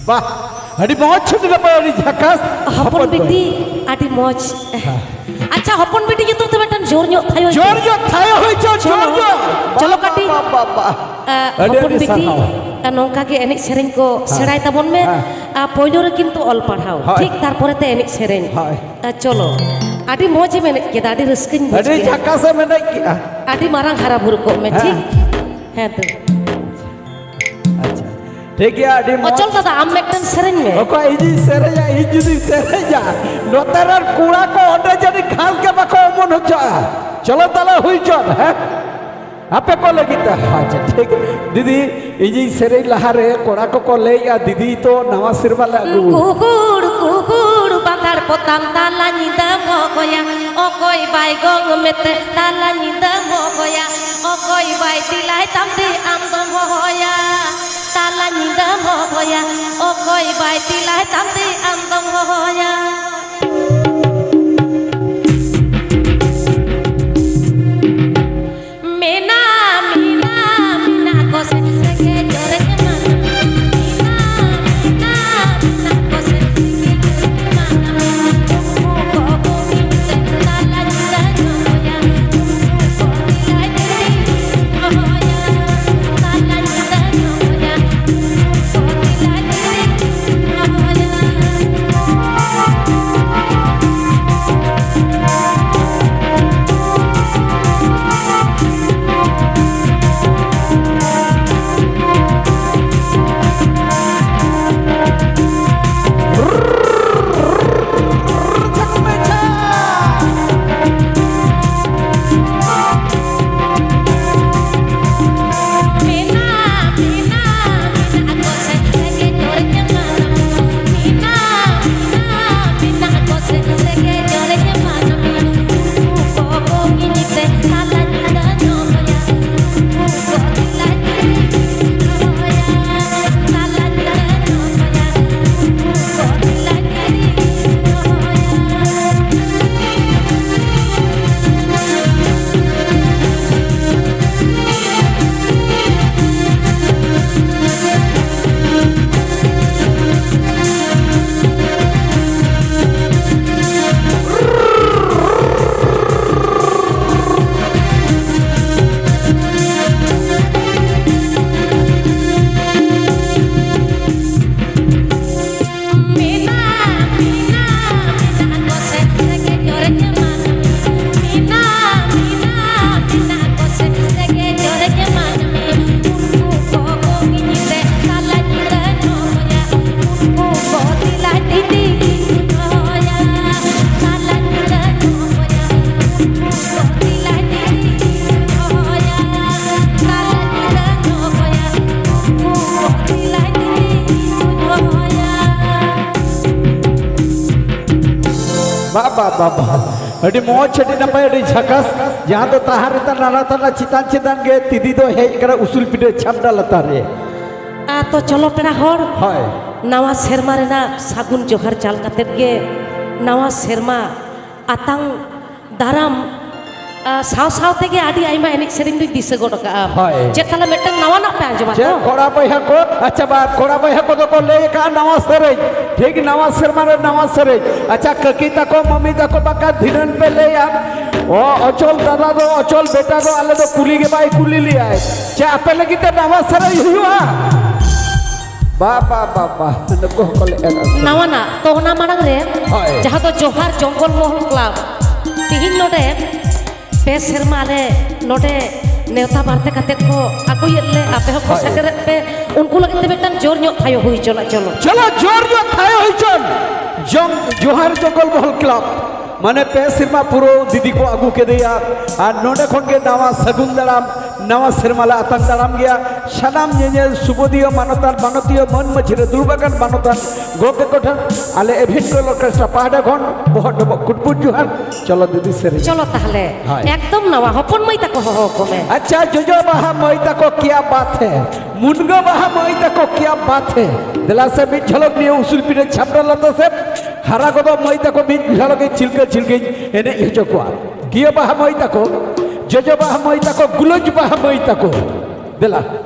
ᱵᱟᱦ, ᱟᱹᱰᱤ ᱢᱚᱡᱽ, ᱟᱹᱰᱤ ᱱᱟᱯᱟᱭ, ᱟᱹᱰᱤ ᱡᱷᱟᱠᱟᱥ᱾ ᱦᱚᱯᱚᱱ ᱵᱤᱴᱤ, ᱟᱹᱰᱤ ᱢᱚᱡᱽ᱾ ᱟᱪᱪᱷᱟ, ᱦᱚᱯᱚᱱ ᱵᱤᱴᱤ ᱧᱩᱛᱩᱢ ᱛᱮ ᱢᱤᱫᱴᱟᱝ ᱡᱳᱨ ᱧᱚᱜ ᱛᱷᱟᱭᱚ ᱦᱚᱪᱚ᱾ ᱡᱳᱨ ᱧᱚᱜ ᱛᱷᱟᱭᱚ ᱦᱚᱪᱚ, ᱡᱳᱨ ᱪᱚᱞᱚ, ᱧᱚᱜ᱾ ᱪᱚᱞᱚ ᱵᱟ, ᱠᱟᱹᱴᱤᱡ᱾ ᱵᱟ, ᱵᱟ, ᱵᱟ᱾ ᱟ, ᱟᱹᱰᱤ, ᱦᱚᱯᱚᱱ ᱟᱹᱰᱤ ᱵᱤᱴᱤ, ᱥᱟᱨᱦᱟᱣ᱾ ᱟ, ᱱᱚᱝᱠᱟ ᱜᱮ ᱮᱱᱮᱡ ᱥᱮᱨᱮᱧ ᱠᱚ ᱦᱮᱸ᱾ ᱥᱮᱬᱟᱭ ᱛᱟᱵᱚᱱ ᱢᱮ᱾ ᱦᱮᱸ᱾ ᱟ, ᱯᱳᱭᱞᱳ ᱨᱮ ᱠᱤᱱᱛᱩ ᱚᱞ ᱯᱟᱲᱦᱟᱣ, ᱦᱳᱭ᱾ ᱴᱷᱤᱠ ᱛᱟᱨᱯᱚᱨᱮ ᱛᱮ ᱮᱱᱮᱡ ᱥᱮᱨᱮᱧ᱾ ᱦᱳᱭ᱾ ᱟ, ᱪᱚᱞᱚ, ᱟᱹᱰᱤ ᱢᱚᱡᱽ ᱮᱢ ᱮᱱᱮᱡ ᱠᱮᱫᱟ, ᱟᱹᱰᱤ ᱨᱟᱹᱥᱠᱟᱹᱧ ᱵᱩᱡᱽ ᱟᱹᱰᱤ ᱠᱮᱫᱟ᱾ ᱡᱷᱟᱠᱟᱥ ᱮᱢ ᱮᱱᱮᱡ ᱠᱮᱫᱟ᱾ ᱟᱹᱰᱤ ᱢᱟᱨᱟᱝ ᱦᱟᱨᱟ ᱵᱩᱨᱩ ᱠᱚᱜ ᱢᱮ, ᱦᱮᱸ᱾ ᱴᱷᱤᱠ? ᱦᱮᱸ ᱛᱚ᱾ ᱟᱪᱪᱷᱟ, ᱴᱷᱤᱠ ᱜᱮᱭᱟ, ᱟᱹᱰᱤ ᱢᱚᱡᱽ᱾ ᱚᱪᱚᱞ ᱫᱟᱫᱟ, ᱟᱢ ᱢᱤᱫᱴᱟᱝ ᱥᱮᱨᱮᱧ ᱢᱮ᱾ ᱚᱠᱚᱭ ᱤᱧᱤᱧ ᱥᱮᱨᱮᱧᱟ? ᱤᱧ ᱡᱩᱫᱤᱧ ᱥᱮᱨᱮᱧᱟ, ᱱᱚᱛᱮ ᱨᱮᱱ ᱠᱚᱲᱟ ᱠᱚ ᱚᱸᱰᱮ ᱡᱟᱹᱱᱤᱡ ᱜᱷᱟᱥ ᱜᱮ ᱵᱟᱠᱚ ᱚᱢᱚᱱ ᱦᱚᱪᱚᱜᱼᱟ᱾ ᱪᱚᱞᱚ ᱛᱟᱦᱞᱮ ᱦᱩᱭ ᱪᱚᱱ, ᱦᱮᱸ? ᱟᱯᱮ ᱠᱚ ᱞᱟᱹᱜᱤᱫ ᱛᱮ᱾ ᱟᱪᱪᱷᱟ, ᱴᱷᱤᱠ᱾ ᱫᱤᱫᱤ, ᱤᱧᱤᱧ ᱥᱮᱨᱮᱧ ᱞᱟᱦᱟᱨᱮ ᱠᱚᱲᱟ ᱠᱚᱠᱚ ᱞᱟᱹᱭᱮᱜᱼᱟ, ᱫᱤᱫᱤ ᱛᱚ ᱱᱟᱣᱟ ᱥᱮᱨᱢᱟ ᱞᱮ ᱟᱹᱜᱩ᱾ ᱠᱩᱦᱩᱲ, ᱠᱩᱦᱩᱲ, ᱵᱟᱸᱫᱟᱲ ᱯᱚᱛᱟᱢ ᱛᱟᱞᱟ ᱧᱤᱫᱟᱹᱢ ᱦᱚᱦᱚᱭᱟ᱾ ᱚᱠᱚᱭ ᱵᱟᱭ ᱜᱚᱝ ᱢᱮᱛᱮ ᱛᱟᱞᱟ ᱧᱤᱫᱟᱹᱢ ᱦᱚᱦᱚᱭᱟ᱾ ᱚᱠᱚᱭ ᱵᱟᱭ ᱛᱤᱞᱟᱭ ᱛᱟᱢ ᱛᱮ ᱟᱢ ᱫᱚᱢ ᱦᱚᱦᱚᱭᱟ᱾ ᱛᱟᱞᱟ ᱧᱤᱫᱟᱹᱢ ᱦᱚᱦᱚᱭᱟ᱾ ᱚᱠᱚᱭ ᱵᱟᱭ ᱛᱤᱞᱟᱭ ᱛᱟᱢ ᱛᱮ ᱟᱢ ᱫᱚᱢ ᱦᱚᱦᱚᱭᱟ᱾ ᱢᱮᱱᱟ, ᱢᱮᱱᱟ, ᱢᱮᱱᱟ ᱠᱚ ᱥᱮ ᱨᱮᱸᱜᱮᱡ ᱡᱚᱨᱮᱡ ᱢᱟᱱᱟ᱾ ᱢᱮᱱᱟ, ᱢᱮᱱᱟ, ᱢᱮᱱᱟ ᱠᱚ ᱥᱮ ᱨᱮᱸᱜᱮᱡ ᱡᱚᱨᱮᱡ ᱢᱟᱱᱟ᱾ ᱩᱱᱠᱩ ᱠᱚ ᱵᱩᱜᱤ ᱛᱮ ᱛᱟᱞᱟ ᱧᱤᱫᱟᱹ ᱧᱚᱜᱚᱭᱟ᱾ ᱩᱱᱠᱩ ᱠᱚ ᱛᱤᱞᱟᱭ ᱛᱤᱞᱤ ᱦᱚᱦᱚᱭᱟ᱾ ᱛᱟᱞᱟ ᱧᱤᱫᱟᱹ ᱧᱚᱜᱚᱭᱟ᱾ ᱩᱱᱠᱩ ᱠᱚ ᱛᱤᱞᱟᱭ ᱛᱤᱞᱤ ᱦᱚᱦᱚᱭᱟ᱾ ᱵᱟ, ᱵᱟ, ᱵᱟ᱾ ᱟᱹᱰᱤ ᱢᱚᱡᱽ, ᱟᱹᱰᱤ ᱱᱟᱯᱟᱭ, ᱟᱹᱰᱤ ᱡᱷᱟᱠᱟᱥ᱾ ᱡᱟᱦᱟᱸ ᱫᱚ ᱛᱟᱦᱟᱸ ᱨᱮ ᱛᱟᱦᱟᱸ, ᱱᱟᱞᱟ ᱛᱟᱞᱟ ᱪᱮᱛᱟᱱ ᱪᱮᱛᱟᱱ ᱜᱮ ᱛᱤᱫᱤ ᱫᱚ ᱦᱮᱡ ᱠᱟᱱᱟ ᱩᱥᱩᱞ ᱯᱤᱸᱰᱟᱹ ᱪᱷᱟᱢᱰᱟ ᱞᱟᱛᱟᱨ ᱨᱮ᱾ ᱟ, ᱛᱚ ᱪᱚᱞᱚ ᱯᱮᱲᱟ ᱦᱚᱲ, ᱦᱳᱭ᱾ ᱱᱟᱣᱟ ᱥᱮᱨᱢᱟ ᱨᱮᱱᱟᱜ ᱥᱟᱹᱜᱩᱱ ᱡᱚᱦᱟᱨ ᱪᱟᱞ ᱠᱟᱛᱮᱫ ᱜᱮ ᱱᱟᱣᱟ ᱥᱮᱨᱢᱟ ᱟᱛᱟᱝ ᱫᱟᱨᱟᱢ, ᱟ, ᱥᱟᱶ ᱥᱟᱶ ᱛᱮᱜᱮ ᱟᱹᱰᱤ ᱟᱭᱢᱟ ᱮᱱᱮᱡ ᱥᱮᱨᱮᱧ ᱫᱚᱧ ᱫᱤᱥᱟᱹ ᱜᱚᱫ ᱟᱠᱟᱫᱼᱟ᱾ ᱦᱳᱭ᱾ ᱪᱮᱫ ᱛᱟᱦᱞᱮ ᱢᱤᱫᱴᱟᱝ ᱱᱟᱣᱟᱱᱟᱜ ᱯᱮ ᱟᱸᱡᱚᱢᱟ ᱪᱮᱫ ᱛᱚ? ᱠᱚᱲᱟ ᱵᱚᱭᱦᱟ ᱠᱚ, ᱟᱪᱪᱷᱟ, ᱵᱟ, ᱠᱚᱲᱟ ᱵᱚᱭᱦᱟ ᱠᱚᱫᱚ ᱠᱚ ᱞᱟᱹᱭ ᱟᱠᱟᱫᱼᱟ ᱱᱟᱣᱟ ᱥᱮᱨᱮᱧ, ᱴᱷᱤᱠ ᱱᱟᱣᱟ ᱥᱮᱨᱢᱟ ᱨᱮ ᱱᱟᱣᱟ ᱥᱮᱨᱮᱧ᱾ ᱟᱪᱪᱷᱟ, ᱠᱟᱹᱠᱤ ᱛᱟᱠᱚ, ᱢᱟᱹᱢᱤ ᱛᱟᱠᱚ ᱵᱟᱠᱷᱟᱱ ᱫᱷᱤᱱᱟᱹᱱ ᱯᱮ ᱞᱟᱹᱭᱟ, ᱚ, ᱚᱪᱚᱞ ᱫᱟᱫᱟ ᱫᱚ, ᱚᱪᱚᱞ ᱵᱮᱴᱟ ᱫᱚ ᱟᱞᱮ ᱫᱚ ᱠᱩᱞᱤ ᱜᱮ ᱵᱟᱭ ᱠᱩᱞᱤ ᱞᱮᱭᱟᱭ᱾ ᱪᱮ ᱟᱯᱮ ᱞᱟᱹᱜᱤᱫ ᱛᱮ ᱱᱟᱣᱟ ᱥᱮᱨᱮᱧ ᱦᱩᱭᱩᱜᱼᱟ? ᱵᱟ, ᱵᱟ, ᱵᱟ, ᱵᱟ, ᱱᱩᱠᱩ ᱦᱚᱸᱠᱚ ᱞᱮ ᱮᱱ ᱟᱥᱮ᱾ ᱱᱟᱣᱟᱱᱟᱜ ᱛᱚ, ᱚᱱᱟ ᱢᱟᱲᱟᱝ ᱨᱮ ᱦᱳᱭ᱾ ᱡᱟᱦᱟᱸ ᱫᱚ ᱡᱚᱦᱟᱨ ᱡᱚᱝᱜᱚᱞ ᱢᱚᱦᱚᱞ ᱠᱞᱟᱵᱽ, ᱛᱤᱦᱤᱧ ᱱᱚᱰᱮ ᱯᱮ ᱥᱮᱨᱢᱟ ᱨᱮ ᱱᱚᱰᱮ ᱱᱮᱣᱛᱟ ᱵᱟᱨᱛᱮ ᱠᱟᱛᱮ ᱠᱚ ᱟᱹᱜᱩᱭᱮᱫ ᱞᱮ, ᱟᱯᱮ ᱦᱚᱸᱠᱚ ᱦᱳᱭ᱾ ᱥᱮᱴᱮᱨᱮᱫ ᱯᱮ, ᱩᱱᱠᱩ ᱞᱟᱹᱜᱤᱫ ᱛᱮ ᱢᱤᱫᱴᱟᱝ ᱡᱳᱨ ᱧᱚᱜ ᱛᱷᱟᱭᱚ ᱦᱩᱭ ᱦᱚᱪᱚᱱᱟ᱾ ᱪᱚᱞᱚ᱾ ᱪᱚᱞᱚ, ᱡᱳᱨ ᱧᱚᱜ ᱛᱷᱟᱭᱚ ᱦᱩᱭ ᱦᱚᱪᱚᱱ᱾ ᱡᱚᱝ-, ᱡᱚᱦᱟᱨ ᱡᱚᱝᱜᱚᱞ ᱢᱚᱦᱚᱞ ᱠᱞᱟᱵᱽ, ᱢᱟᱱᱮ ᱯᱮ ᱥᱮᱨᱢᱟ ᱯᱩᱨᱟᱹᱣ ᱫᱤᱫᱤ ᱠᱚ ᱟᱹᱜᱩ ᱠᱮᱫᱮᱭᱟ, ᱟᱨ ᱱᱚᱰᱮ ᱠᱷᱚᱱ ᱜᱮ ᱱᱟᱣᱟ ᱥᱟᱹᱜᱩᱱ ᱫᱟᱨᱟᱢ, ᱱᱟᱣᱟ ᱥᱮᱨᱢᱟ ᱞᱮ ᱟᱛᱟᱝ ᱫᱟᱨᱟᱢ ᱜᱮᱭᱟ᱾ ᱥᱟᱱᱟᱢ ᱧᱮᱧᱮᱞ ᱥᱩᱵᱳᱫᱷᱤᱭᱟᱹ ᱢᱟᱱᱚᱛᱟᱱ ᱢᱟᱱᱚᱛᱤᱭᱟᱹ ᱢᱟᱹᱱ ᱢᱟᱹᱡᱷᱤ ᱨᱮ ᱫᱩᱲᱩᱵ ᱟᱠᱟᱱ ᱢᱟᱱᱚᱛᱟᱱ ᱜᱚᱢᱠᱮ ᱠᱚᱴᱷᱮᱱ ᱟᱞᱮ ᱮᱵᱷᱮᱱ ᱠᱚᱞ ᱚᱨᱠᱮᱥᱴᱨᱟ ᱯᱟᱦᱴᱟ ᱠᱷᱚᱱ ᱵᱚᱦᱚᱜ ᱰᱚᱵᱚᱜ ᱠᱩᱴᱵᱩᱴ ᱡᱚᱦᱟᱨ᱾ ᱪᱚᱞᱚ ᱫᱤᱫᱤ ᱥᱮᱨᱮᱧ᱾ ᱪᱚᱞᱚ ᱛᱟᱦᱞᱮ, ᱦᱳᱭ᱾ ᱮᱠᱫᱚᱢ ᱱᱟᱣᱟ ᱦᱚᱯᱚᱱ ᱢᱟᱹᱭ ᱛᱟᱠᱚ ᱦᱚᱦᱚ ᱟᱠᱚ ᱢᱮ᱾ ᱟᱪᱪᱷᱟ, ᱡᱚᱡᱚ ᱵᱟᱦᱟ ᱢᱟᱹᱭ ᱛᱟᱠᱚ ᱠᱤᱭᱟ ᱵᱟᱛ ᱦᱮ, ᱢᱩᱱᱜᱟᱹ ᱵᱟᱦᱟ ᱢᱟᱹᱭ ᱛᱟᱠᱚ ᱠᱤᱭᱟ ᱵᱟᱛ ᱦᱮ, ᱫᱮᱞᱟ ᱥᱮ ᱢᱤᱫ ᱡᱷᱚᱞᱚᱠ ᱱᱤᱭᱟᱹ ᱩᱥᱩᱞ ᱯᱤᱸᱰᱟᱹ ᱪᱷᱟᱢᱰᱟ ᱞᱟᱛᱟᱨ ᱥᱮᱫ ᱦᱟᱨᱟ ᱜᱚᱫᱚᱜ ᱢᱟᱹᱭ ᱛᱟᱠᱚ ᱢᱤᱫ ᱡᱷᱚᱞᱚᱠ ᱤᱧ ᱪᱷᱤᱞᱠᱟᱹ ᱪᱷᱤᱞᱠᱟᱹᱧ ᱮᱱᱮᱡ ᱦᱚᱪᱚ ᱠᱚᱣᱟ᱾ ᱠᱤᱭᱟᱹ ᱵᱟᱦᱟ ᱢᱟᱹᱭ ᱛᱟᱠᱚ, ᱡᱚᱡᱚ ᱵᱟᱦᱟ ᱢᱟᱹᱭ ᱛᱟᱠᱚ, ᱜᱩᱞᱟᱹᱡ ᱵᱟᱦᱟ ᱢᱟᱹᱭ ᱛᱟᱠᱚ, ᱫᱮᱞᱟ,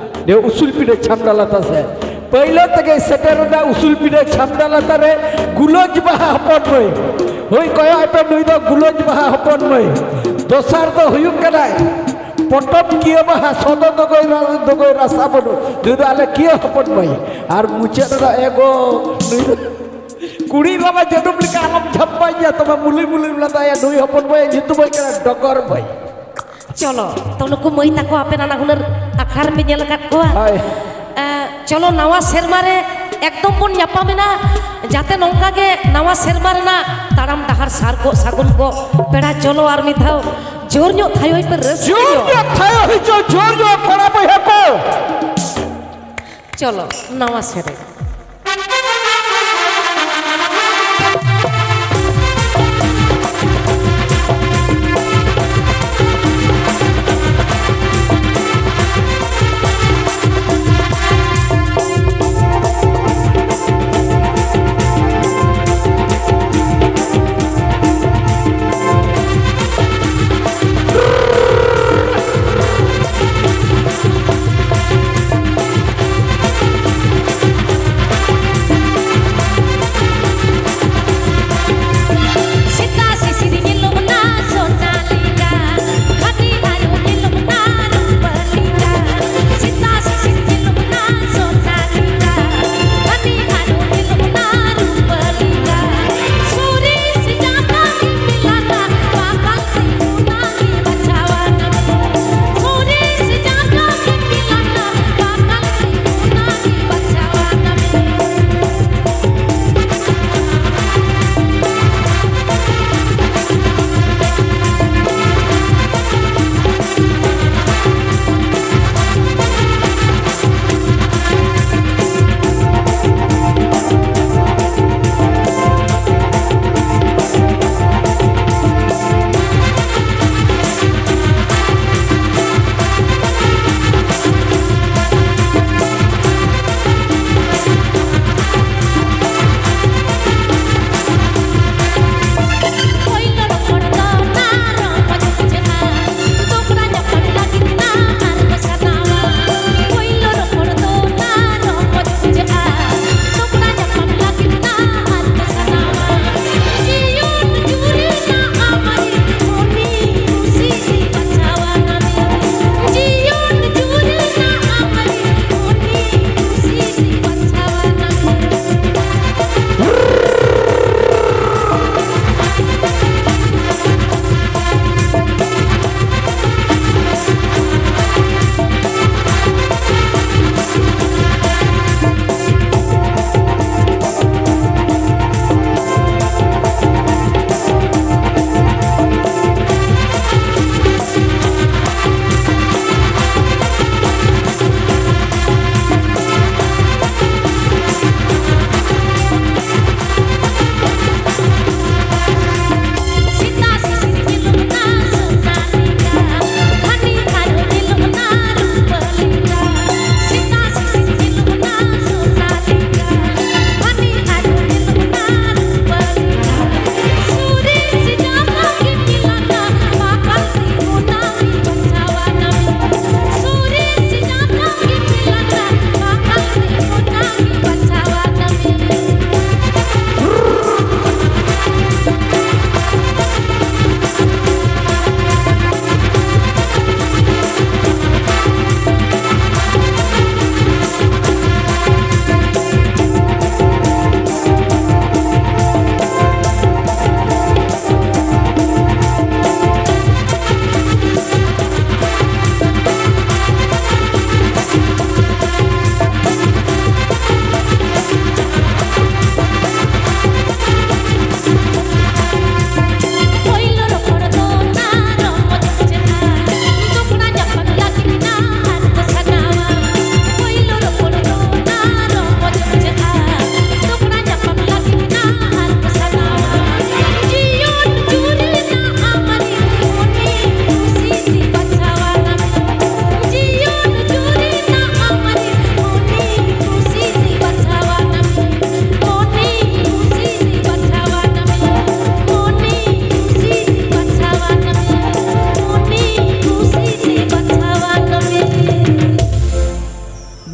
ᱱᱤᱭᱟᱹ ᱩᱥᱩᱞ ᱯᱤᱸᱰᱟᱹ ᱪᱷᱟᱢᱰᱟ ᱞᱟᱛᱟᱨ ᱥᱮᱫ᱾ ᱯᱟᱹᱭᱞᱟᱹ ᱛᱮᱜᱮ ᱥᱮᱴᱮᱨ ᱮᱱᱟ ᱩᱥᱩᱞ ᱯᱤᱸᱰᱟᱹ ᱪᱷᱟᱢᱰᱟ ᱞᱟᱛᱟᱨ ᱨᱮ ᱜᱩᱞᱟᱹᱡ ᱵᱟᱦᱟ ᱦᱚᱯᱚᱱ ᱢᱟᱹᱭ᱾ ᱦᱳᱭ, ᱠᱚᱭᱚᱜ ᱯᱮ, ᱱᱩᱭ ᱫᱚ ᱜᱩᱞᱟᱹᱡ ᱵᱟᱦᱟ ᱦᱚᱯᱚᱱ ᱢᱟᱹᱭ᱾ ᱫᱚᱥᱟᱨ ᱫᱚ ᱦᱩᱭᱩᱜ ᱠᱟᱱᱟᱭ ᱯᱚᱴᱚᱢ ᱠᱤᱭᱟᱹ ᱵᱟᱦᱟ ᱥᱚᱫᱚ ᱫᱚᱜᱚᱭ ᱨᱟ-, ᱫᱚᱜᱚᱭ ᱨᱟᱥᱟ ᱵᱟᱹᱱᱩᱜ, ᱱᱩᱭ ᱫᱚ ᱟᱞᱮ ᱠᱤᱭᱟᱹ ᱦᱚᱯᱚᱱ ᱢᱟᱹᱭ᱾ ᱟᱨ ᱢᱩᱪᱟᱹᱫ ᱨᱮᱫᱚ ᱮᱜᱳ, ᱱᱩᱭ ᱫᱚ ᱠᱩᱲᱤ ᱨᱟᱢᱟ ᱡᱟᱹᱱᱩᱢ ᱞᱮᱠᱟ ᱟᱞᱚᱢ ᱡᱷᱟᱯᱟᱧᱟ, ᱛᱚᱵᱮ ᱢᱩᱞᱤ ᱢᱩᱞᱤᱢ ᱞᱟᱸᱫᱟᱭᱟ, ᱱᱩᱭ ᱦᱚᱯᱚᱱ ᱢᱟᱹᱭ ᱧᱩᱛᱩᱢ ᱦᱩᱭᱩᱜ ᱠᱟᱱᱟ ᱰᱚᱜᱚᱨ ᱢᱟᱹᱭ᱾ ᱪᱚᱞᱚ, ᱛᱚ ᱱᱩᱠᱩ ᱢᱟᱹᱭ ᱛᱟᱠᱚ ᱟᱯᱮ ᱱᱟᱱᱟ ᱦᱩᱱᱟᱹᱨ ᱟᱠᱷᱲᱟ ᱨᱮᱯᱮ ᱧᱮᱞ ᱟᱠᱟᱫ ᱠᱚᱣᱟ? ᱦᱳᱭ᱾ ᱮ, ᱪᱚᱞᱚ, ᱱᱟᱣᱟ ᱥᱮᱨᱢᱟ ᱨᱮ ᱮᱠᱫᱚᱢ ᱵᱚᱱ ᱧᱟᱯᱟᱢᱮᱱᱟ, ᱡᱟᱛᱮ ᱱᱚᱝᱠᱟ ᱜᱮ ᱱᱟᱣᱟ ᱥᱮᱨᱢᱟ ᱨᱮᱱᱟᱜ ᱛᱟᱲᱟᱢ ᱰᱟᱦᱟᱨ ᱥᱟᱨ ᱠᱚᱜ ᱥᱟᱹᱜᱩᱱ ᱠᱚᱜ᱾ ᱯᱮᱲᱟ, ᱪᱚᱞᱚ ᱟᱨ ᱢᱤᱫ ᱫᱷᱟᱣ ᱡᱳᱨ ᱧᱚᱜ ᱛᱷᱟᱭᱚᱭ ᱯᱮ, ᱨᱟᱹᱥᱠᱟᱹ ᱡᱳᱨ ᱧᱚᱜ᱾ ᱧᱚᱜ ᱛᱷᱟᱭᱚ ᱦᱚᱪᱚ, ᱡᱳᱨ ᱧᱚᱜ ᱠᱚᱲᱟ ᱵᱚᱭᱦᱟ ᱠᱚ᱾ ᱪᱚᱞᱚ, ᱱᱟᱣᱟ ᱥᱮᱨᱮᱧ᱾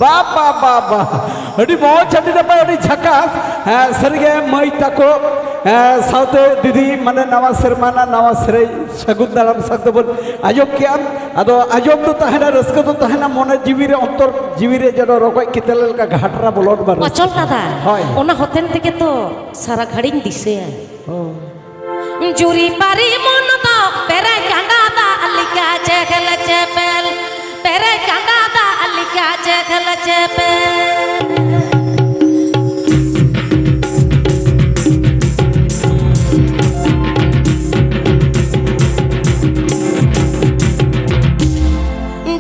ᱵᱟ, ᱵᱟ, ᱵᱟ, ᱵᱟ᱾ ᱟᱹᱰᱤ ᱢᱚᱡᱽ, ᱟᱹᱰᱤ ᱱᱟᱯᱟᱭ, ᱟᱹᱰᱤ ᱡᱷᱟᱠᱟᱥ᱾ ᱦᱮᱸ, ᱥᱟᱹᱨᱤᱜᱮ ᱢᱟᱹᱭ ᱛᱟᱠᱚ, ᱦᱮᱸ, ᱥᱟᱶᱛᱮ ᱫᱤᱫᱤ, ᱢᱟᱱᱮ ᱱᱟᱣᱟ ᱥᱮᱨᱢᱟ ᱨᱮᱱᱟᱜ ᱱᱟᱣᱟ ᱥᱮᱨᱮᱧ ᱥᱟᱹᱜᱩᱱ ᱫᱟᱨᱟᱢ ᱥᱟᱶ ᱛᱮᱵᱚᱱ ᱟᱸᱡᱚᱢ ᱠᱮᱜᱼᱟ᱾ ᱟᱫᱚ ᱟᱸᱡᱚᱢ ᱫᱚ ᱛᱟᱦᱮᱱᱟ, ᱨᱟᱹᱥᱠᱟᱹ ᱫᱚ ᱛᱟᱦᱮᱱᱟ, ᱢᱚᱱᱮ ᱡᱤᱣᱤ ᱨᱮ, ᱚᱱᱛᱚᱨ ᱡᱤᱣᱤ ᱨᱮ ᱡᱮᱱᱚ ᱨᱚᱠᱚᱡ ᱠᱮᱛᱟᱞ ᱞᱮᱠᱟ ᱜᱷᱟᱴᱨᱟ ᱵᱚᱞᱚᱱ ᱢᱟ᱾ ᱚᱪᱚᱞ ᱫᱟᱫᱟ, ᱦᱳᱭ᱾ ᱚᱱᱟ ᱦᱚᱛᱮᱱ ᱛᱮᱜᱮ ᱛᱚ ᱥᱟᱨᱟ ᱜᱷᱟᱹᱲᱤᱧ ᱫᱤᱥᱟᱹᱭᱟ᱾ ᱦᱳᱭ᱾ ᱡᱩᱨᱤ ᱯᱟᱨᱤ ᱢᱚᱱ ᱫᱚ ᱯᱮᱨᱮᱡ ᱠᱟᱸᱰᱟ ᱫᱟᱜ ᱞᱮᱠᱟ ᱪᱮᱦᱮᱞ ᱪᱮᱯᱮᱞ, ᱯᱮᱨᱮᱡ ᱠᱟᱸᱰᱟ ᱫᱟᱜ ᱞᱮᱠᱟ ᱪᱮᱦᱮᱞ ᱪᱮᱯᱮᱞ᱾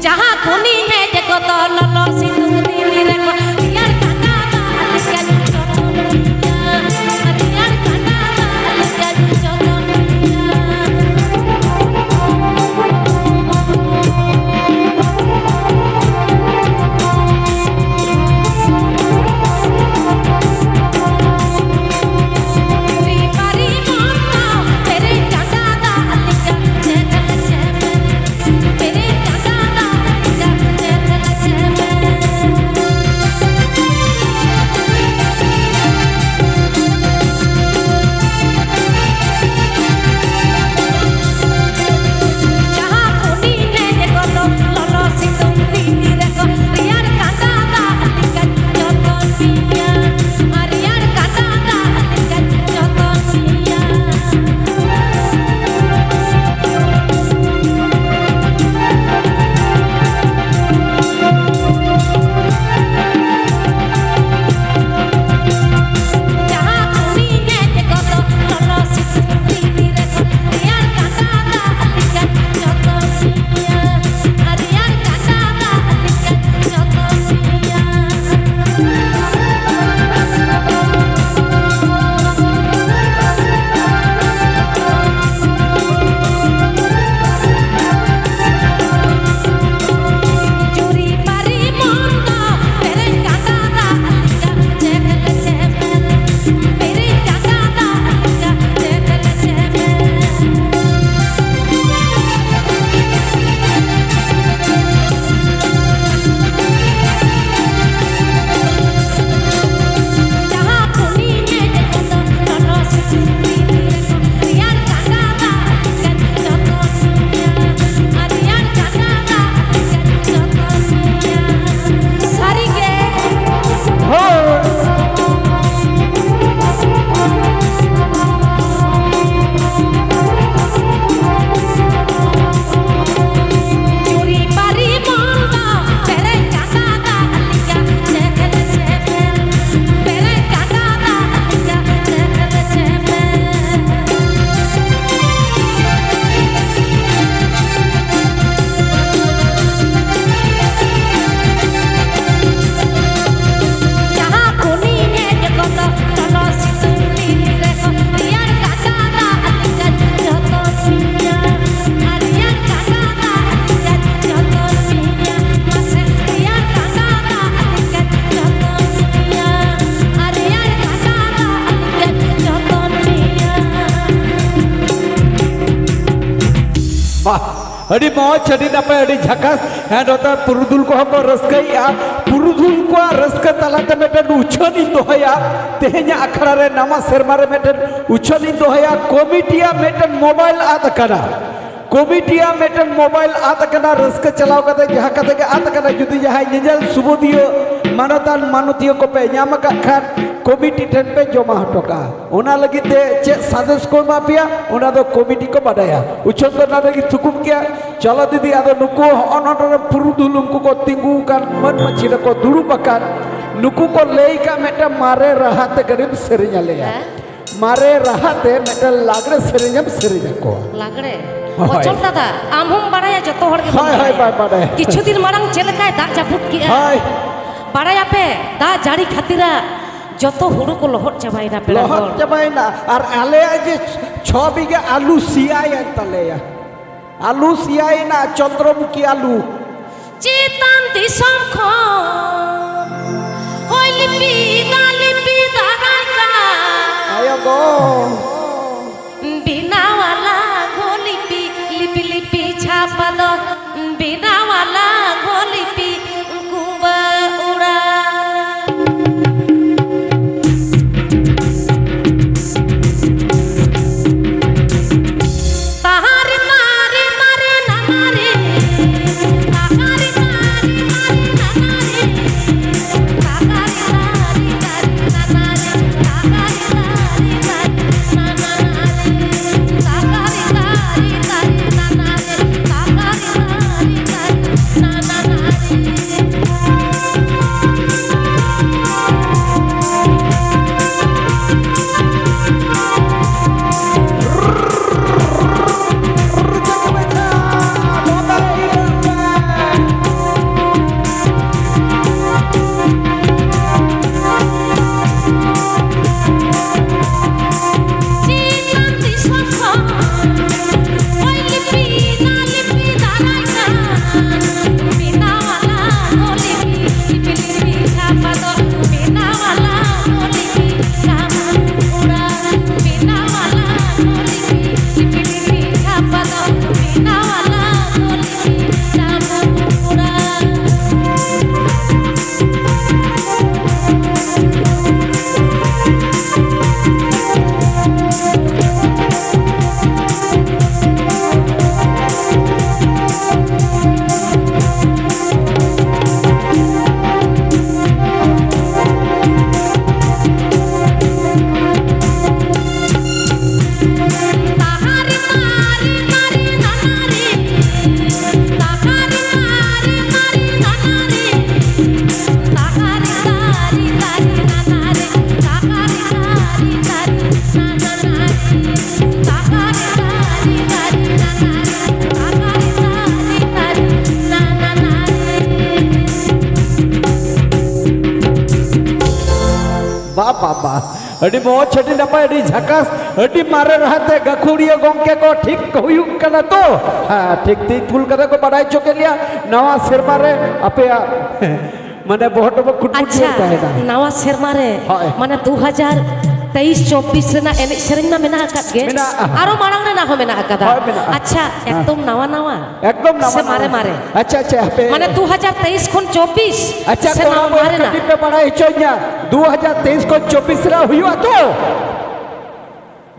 ᱡᱟᱦᱟᱸ ᱠᱷᱚᱱᱤᱧ ᱦᱮᱡ ᱠᱚᱫᱚ ᱞᱚᱞᱚ ᱥᱤᱛᱩᱝ ᱫᱤᱱ ᱨᱮᱠᱚ ᱨᱮᱭᱟᱲ ᱠᱟᱸᱰᱟ ᱫᱟᱜ ᱞᱮᱠᱟᱧ ᱡᱚᱴᱚᱱ ᱢᱮᱭᱟ, ᱨᱮᱭᱟᱲ ᱠᱟᱸᱰᱟ ᱫᱟᱜ ᱞᱮᱠᱟᱧ ᱡᱚᱴᱚᱱ ᱢᱮᱭᱟ᱾ ᱟᱹᱰᱤ ᱢᱚᱡᱽ, ᱟᱹᱰᱤ ᱱᱟᱯᱟᱭ, ᱟᱹᱰᱤ ᱡᱷᱟᱠᱟᱥ᱾ ᱦᱮᱸ, ᱱᱚᱛᱮ ᱯᱩᱨᱩᱫᱷᱩᱞ ᱠᱚᱦᱚᱸ ᱠᱚ ᱨᱟᱹᱥᱠᱟᱹᱭᱮᱜᱼᱟ᱾ ᱯᱩᱨᱩᱫᱷᱩᱞ ᱠᱚᱣᱟᱜ ᱨᱟᱹᱥᱠᱟᱹ ᱛᱟᱞᱟᱛᱮ ᱢᱤᱫᱴᱮᱱ ᱩᱪᱷᱟᱹᱱ ᱤᱧ ᱫᱚᱦᱚᱭᱟ᱾ ᱛᱮᱦᱮᱧᱟᱜ ᱟᱠᱷᱲᱟ ᱨᱮ, ᱱᱟᱣᱟ ᱥᱮᱨᱢᱟ ᱨᱮ ᱢᱤᱫᱴᱮᱱ ᱩᱪᱷᱟᱹᱱ ᱤᱧ ᱫᱚᱦᱚᱭᱟ᱾ ᱠᱚᱢᱤᱴᱤᱭᱟᱜ ᱢᱤᱫᱴᱮᱱ ᱢᱳᱵᱟᱭᱤᱞ ᱟᱫ ᱟᱠᱟᱱᱟ᱾ ᱠᱚᱢᱤᱴᱤᱭᱟᱜ ᱢᱤᱫᱴᱮᱱ ᱢᱳᱵᱟᱭᱤᱞ ᱟᱫ ᱟᱠᱟᱱᱟ, ᱨᱟᱹᱥᱠᱟᱹ ᱪᱟᱞᱟᱣ ᱠᱟᱛᱮ ᱡᱟᱦᱟᱸ ᱠᱟᱛᱮ ᱜᱮ ᱟᱫ ᱟᱠᱟᱱᱟ᱾ ᱡᱩᱫᱤ ᱡᱟᱦᱟᱸᱭ ᱧᱮᱧᱮᱞ ᱥᱩᱵᱳᱫᱷᱤᱭᱟᱹ ᱢᱟᱱᱚᱛᱟᱱ ᱢᱟᱱᱚᱛᱤᱭᱟᱹ ᱠᱚᱯᱮ ᱧᱟᱢ ᱟᱠᱟᱫ ᱠᱷᱟᱱ, ᱠᱚᱢᱤᱴᱤ ᱴᱷᱮᱱ ᱯᱮ ᱡᱚᱢᱟ ᱦᱚᱴᱚ ᱠᱟᱜᱼᱟ᱾ ᱚᱱᱟ ᱞᱟᱹᱜᱤᱫ ᱛᱮ ᱪᱮᱫ ᱥᱟᱸᱫᱮᱥ ᱠᱚ ᱮᱢᱟ ᱯᱮᱭᱟ, ᱚᱱᱟ ᱫᱚ ᱠᱚᱢᱤᱴᱤ ᱠᱚ ᱵᱟᱰᱟᱭᱟ᱾ ᱩᱪᱷᱟᱹᱱ ᱫᱚ ᱱᱚᱰᱮ ᱜᱮ ᱛᱷᱩᱠᱩᱢ ᱠᱮᱭᱟ᱾ ᱪᱚᱞᱚ ᱫᱤᱫᱤ, ᱟᱫᱚ ᱱᱩᱠᱩ ᱦᱚᱸᱜᱼᱚ ᱱᱚᱰᱮ ᱨᱮᱱ ᱯᱩᱨᱩᱫᱷᱩᱞ, ᱩᱱᱠᱩ ᱠᱚ ᱛᱤᱸᱜᱩ ᱟᱠᱟᱱ, ᱢᱟᱹᱱ ᱢᱟᱹᱪᱷᱤ ᱨᱮᱠᱚ ᱫᱩᱲᱩᱵ ᱟᱠᱟᱱ, ᱱᱩᱠᱩ ᱠᱚ ᱞᱟᱹᱭ ᱠᱟᱜ ᱢᱤᱫᱴᱟᱝ ᱢᱟᱨᱮ ᱨᱟᱦᱟ ᱛᱮ ᱠᱟᱹᱴᱤᱡ ᱮᱢ ᱥᱮᱨᱮᱧ ᱟᱞᱮᱭᱟ᱾ ᱦᱮᱸ? ᱢᱟᱨᱮ ᱨᱟᱦᱟ ᱛᱮ ᱢᱤᱫᱴᱟᱝ ᱞᱟᱜᱽᱲᱮ ᱥᱮᱨᱮᱧ ᱮᱢ ᱥᱮᱨᱮᱧ ᱟᱠᱚᱣᱟ᱾ ᱞᱟᱜᱽᱲᱮ? ᱦᱳᱭ᱾ ᱚᱪᱚᱞ ᱫᱟᱫᱟ, ᱟᱢ ᱦᱚᱸᱢ ᱵᱟᱲᱟᱭᱟ, ᱡᱚᱛᱚ ᱦᱚᱲ ᱜᱮᱵᱚᱱ ᱦᱳᱭ, ᱦᱳᱭ, ᱵᱟᱲᱟᱭᱟ᱾ ᱵᱟᱭ ᱵᱟᱲᱟᱭᱟ᱾ ᱠᱤᱪᱷᱩ ᱫᱤᱱ ᱢᱟᱲᱟᱝ ᱪᱮᱫ ᱞᱮᱠᱟᱭ ᱫᱟᱜ ᱡᱟᱹᱯᱩᱫ ᱠᱮᱜᱼᱟ? ᱦᱳᱭ᱾ ᱵᱟᱲᱟᱭᱟᱯᱮ, ᱫᱟᱜ ᱡᱟᱹᱲᱤ ᱠᱷᱟᱹᱛᱤᱨᱟᱜ ᱡᱚᱛᱚ ᱦᱩᱲᱩ ᱠᱚ ᱞᱚᱦᱚᱫ ᱪᱟᱵᱟᱭᱮᱱᱟ, ᱯᱮᱲᱟ ᱞᱚᱦᱚᱫ ᱦᱚᱲ᱾ ᱪᱟᱵᱟᱭᱮᱱᱟ᱾ ᱟᱨ ᱟᱞᱮᱭᱟᱜ ᱡᱮ ᱪᱷᱚ ᱵᱤᱜᱷᱟᱹ ᱟᱹᱞᱩ ᱥᱮᱭᱟᱭᱮᱱ ᱛᱟᱞᱮᱭᱟ, ᱟᱹᱞᱩ ᱥᱮᱭᱟᱭᱮᱱᱟ, ᱪᱚᱱᱫᱨᱚᱢᱩᱠᱷᱤ ᱟᱹᱞᱩ᱾ ᱪᱮᱛᱟᱱ ᱫᱤᱥᱚᱢ ᱠᱷᱚᱱ ᱦᱚᱭ ᱞᱤᱯᱤ ᱫᱟᱜ ᱞᱤᱯᱤ ᱫᱟᱜᱟᱭ ᱠᱟᱱ᱾ ᱟᱭᱳ ᱜᱚ᱾ ᱵᱮᱱᱟᱣᱟᱞᱟ ᱜᱚ ᱞᱤᱯᱤ, ᱞᱤᱯᱤ ᱞᱤᱯᱤ ᱪᱷᱟᱯᱟ ᱫᱚ᱾ ᱵᱮᱱᱟᱣᱟᱞᱟ ᱜᱚ ᱞᱤᱯᱤ ᱠᱩᱸᱵᱟᱹ ᱚᱲᱟᱜ᱾ ᱛᱟᱦᱟᱨᱮ ᱛᱟᱨᱮ ᱛᱟᱨᱮ ᱱᱟᱱᱟᱨᱮ, ᱛᱟᱦᱟᱨᱮ ᱛᱟᱨᱮ ᱛᱟᱨᱮ ᱱᱟᱱᱟᱨᱮ, ᱛᱟᱦᱟᱨᱮ ᱛᱟᱨᱮ ᱛᱟᱨᱮ ᱱᱟᱱᱟᱨᱮ, ᱛᱟᱦᱟᱨᱮ ᱛᱟᱨᱮ ᱛᱟᱨᱮ ᱛᱟᱨᱮ ᱱᱟᱱᱟᱨᱮ, ᱛᱟᱦᱟᱨᱮ ᱛᱟᱨᱮ ᱛᱟᱨᱮ ᱱᱟᱱᱟᱨᱮ, ᱛᱟᱦᱟᱨᱮ ᱛᱟᱨᱮ ᱵᱟᱵᱟ, ᱟᱹᱰᱤ ᱢᱚᱡᱽ, ᱟᱹᱰᱤ ᱱᱟᱯᱟᱭ, ᱟᱹᱰᱤ ᱡᱷᱟᱠᱟᱥ, ᱟᱹᱰᱤ ᱢᱟᱨᱮ ᱨᱟᱦᱟᱛᱮ ᱜᱟᱹᱠᱷᱩᱲᱤᱭᱟᱹ ᱜᱚᱢᱠᱮ ᱠᱚ ᱴᱷᱤᱠ ᱦᱩᱭᱩᱜ ᱠᱟᱱᱟ ᱛᱚ? ᱦᱮᱸ, ᱴᱷᱤᱠ ᱴᱷᱤᱠ ᱵᱷᱩᱞ ᱠᱟᱛᱮ ᱠᱚ ᱵᱟᱰᱟᱭ ᱦᱚᱪᱚ ᱠᱮᱫ ᱞᱮᱭᱟ᱾ ᱱᱟᱣᱟ ᱥᱮᱨᱢᱟ ᱨᱮ ᱟᱯᱮᱭᱟᱜ ᱢᱟᱱᱮ ᱵᱚᱦᱚᱜ ᱴᱚᱵᱚᱜ ᱠᱩᱴᱢᱩᱴ ᱟᱪᱪᱷᱟ, ᱦᱩᱭᱩᱜ ᱛᱟᱦᱮᱱᱟ᱾ ᱱᱟᱣᱟ ᱥᱮᱨᱢᱟ ᱨᱮ, ᱦᱳᱭ᱾ ᱢᱟᱱᱮ ᱫᱩ ᱦᱟᱡᱟᱨ ᱛᱮᱭᱤᱥ ᱪᱚᱵᱵᱤᱥ ᱨᱮᱱᱟᱜ ᱮᱱᱮᱡ ᱥᱮᱨᱮᱧ ᱢᱟ ᱢᱮᱱᱟᱜ ᱟᱠᱟᱫ ᱜᱮ᱾ ᱢᱮᱱᱟᱜᱼᱟ᱾ ᱟᱨᱚ ᱢᱟᱲᱟᱝ ᱨᱮᱱᱟᱜ ᱦᱚᱸ ᱢᱮᱱᱟᱜ ᱟᱠᱟᱫᱟ᱾ ᱦᱳᱭ, ᱢᱮᱱᱟᱜᱼᱟ᱾ ᱟᱪᱪᱷᱟ, ᱦᱮᱸ᱾ ᱮᱠᱫᱚᱢ ᱱᱟᱣᱟ ᱱᱟᱣᱟ᱾ ᱮᱠᱫᱚᱢ ᱱᱟᱣᱟ ᱥᱮ ᱢᱟᱨᱮ ᱱᱟᱣᱟ᱾ ᱢᱟᱨᱮ? ᱟᱪᱪᱷᱟ, ᱟᱪᱪᱷᱟ, ᱦᱟᱯᱮ᱾ ᱢᱟᱱᱮ ᱫᱩ ᱦᱟᱡᱟᱨ ᱛᱮᱭᱤᱥ ᱠᱷᱚᱱ ᱪᱚᱵᱵᱤᱥ ᱟᱪᱪᱷᱟ, ᱥᱮ ᱠᱚᱲᱟ ᱱᱟᱣᱟ ᱵᱚᱭᱦᱟ ᱢᱟᱨᱮᱱᱟᱜ? ᱠᱟᱹᱴᱤᱡ ᱯᱮ ᱵᱟᱲᱟᱭ ᱦᱚᱪᱚᱧᱟ᱾ ᱫᱩ ᱦᱟᱡᱟᱨ ᱛᱮᱭᱤᱥ ᱠᱷᱚᱱ ᱪᱚᱵᱵᱤᱥ ᱨᱮ ᱦᱩᱭᱩᱜᱼᱟ ᱛᱚ?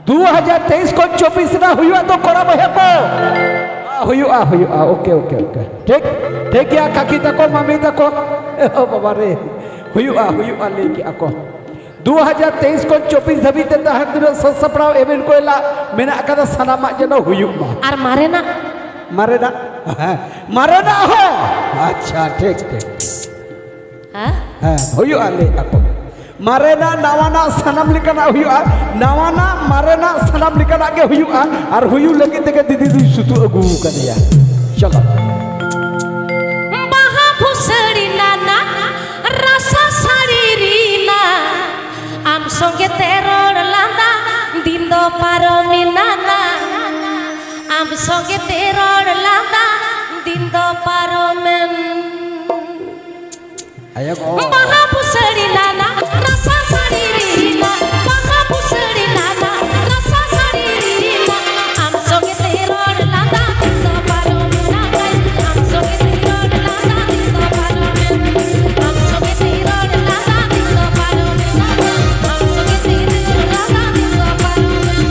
ᱫᱩ ᱦᱟᱡᱟᱨ ᱛᱮᱭᱤᱥ ᱠᱷᱚᱱ ᱪᱚᱵᱵᱤᱥ ᱨᱮ ᱦᱩᱭᱩᱜᱼᱟ ᱛᱚ, ᱠᱚᱲᱟ ᱵᱚᱭᱦᱟ ᱠᱚ? ᱦᱩᱭᱩᱜᱼᱟ, ᱦᱩᱭᱩᱜᱼᱟ᱾ Okay, okay, okay. ᱴᱷᱤᱠ, ᱴᱷᱤᱠ ᱜᱮᱭᱟ, ᱠᱟᱠᱤ ᱛᱟᱠᱚ, ᱢᱟᱢᱤ ᱛᱟᱠᱚ᱾ ᱳ ᱵᱟᱵᱟ ᱨᱮ, ᱦᱩᱭᱩᱜᱼᱟ, ᱦᱩᱭᱩᱜᱼᱟ, ᱞᱟᱹᱭ ᱠᱮᱜᱼᱟ ᱠᱚ᱾ ᱫᱩ ᱦᱟᱡᱟᱨ ᱛᱮᱭᱤᱥ ᱠᱷᱚᱱ ᱪᱚᱵᱵᱤᱥ ᱫᱷᱟᱹᱵᱤᱡ ᱛᱮ ᱡᱟᱦᱟᱸ ᱛᱤᱱᱟᱹᱜ ᱥᱟᱹᱛ ᱥᱟᱯᱲᱟᱣ ᱮᱵᱷᱮᱱ ᱠᱚ ᱮᱞᱟᱜ ᱢᱮᱱᱟᱜ ᱟᱠᱟᱫᱟ, ᱥᱟᱱᱟᱢᱟᱜ ᱡᱮᱱᱚ ᱦᱩᱭᱩᱜ ᱢᱟ᱾ ᱟᱨ ᱢᱟᱨᱮᱱᱟᱜ? ᱢᱟᱨᱮᱱᱟᱜ? ᱦᱮᱸ, ᱢᱟᱨᱮᱱᱟᱜ ᱦᱚᱸ᱾ ᱟᱪᱪᱷᱟ, ᱴᱷᱤᱠ, ᱴᱷᱤᱠ᱾ ᱦᱮᱸ? ᱦᱮᱸ, ᱦᱩᱭᱩᱜᱼᱟ, ᱞᱟᱹᱭ ᱟᱠᱚ᱾ ᱢᱟᱨᱮᱱᱟᱜ, ᱱᱟᱣᱟᱱᱟᱜ, ᱥᱟᱱᱟᱢ ᱞᱮᱠᱟᱱᱟᱜ ᱦᱩᱭᱩᱜᱼᱟ᱾ ᱱᱟᱣᱟᱱᱟᱜ, ᱢᱟᱨᱮᱱᱟᱜ, ᱥᱟᱱᱟᱢ ᱞᱮᱠᱟᱱᱟᱜ ᱜᱮ ᱦᱩᱭᱩᱜᱼᱟ᱾ ᱟᱨ ᱦᱩᱭᱩᱜ ᱞᱟᱹᱜᱤᱫ ᱛᱮᱜᱮ ᱫᱤᱫᱤ ᱫᱩᱧ ᱥᱩᱛᱩᱜ ᱟᱹᱜᱩ ᱟᱠᱟᱫᱮᱭᱟ᱾ ᱪᱚᱞᱚ᱾ ᱵᱟᱦᱟ ᱵᱷᱩᱥᱟᱹᱲᱤ ᱱᱟᱱᱟ, ᱨᱟᱥᱟ ᱥᱟᱹᱲᱤ ᱨᱤᱱᱟ, ᱟᱢ ᱥᱚᱸᱜᱮ ᱛᱮ ᱨᱚᱲ ᱞᱟᱸᱫᱟ, ᱫᱤᱱ ᱫᱚ ᱯᱟᱨᱚᱢᱮᱱᱟ ᱱᱟ᱾ ᱟᱢ ᱥᱚᱸᱜᱮ ᱛᱮ ᱨᱚᱲ ᱞᱟᱸᱫᱟ, ᱫᱤᱱ ᱫᱚ ᱯᱟᱨᱚᱢᱮᱱ᱾ ᱟᱭᱳ ᱜᱚ᱾ ᱵᱟᱦᱟ ᱵᱩᱥᱟᱹᱲᱤ ᱱᱟᱱᱟ, ᱨᱟᱥᱟ ᱥᱟᱹᱲᱤ ᱨᱤᱱᱟ᱾ ᱵᱟᱦᱟ ᱵᱩᱥᱟᱹᱲᱤ ᱱᱟᱱᱟ, ᱨᱟᱥᱟ ᱥᱟᱹᱲᱤ ᱨᱤᱱᱟ᱾ ᱟᱢ ᱥᱚᱸᱜᱮ ᱛᱮ ᱨᱚᱲ ᱞᱟᱸᱫᱟ, ᱫᱤᱱ ᱫᱚ ᱯᱟᱨᱚᱢᱮᱱᱟ ᱱᱟ᱾ ᱟᱢ ᱥᱚᱸᱜᱮ ᱛᱮ ᱨᱚᱲ ᱞᱟᱸᱫᱟ, ᱫᱤᱱ ᱫᱚ ᱯᱟᱨᱚᱢᱮᱱᱟ᱾ ᱟᱢ ᱥᱚᱸᱜᱮ ᱛᱮ ᱨᱚᱲ ᱞᱟᱸᱫᱟ, ᱫᱤᱱ ᱫᱚ ᱯᱟᱨᱚᱢᱮᱱᱟ ᱱᱟ᱾ ᱟᱢ ᱥᱚᱸᱜᱮ ᱛᱮ ᱨᱚᱲ ᱞᱟᱸᱫᱟ, ᱫᱤᱱ ᱫᱚ ᱯᱟᱨᱚᱢᱮᱱᱟ᱾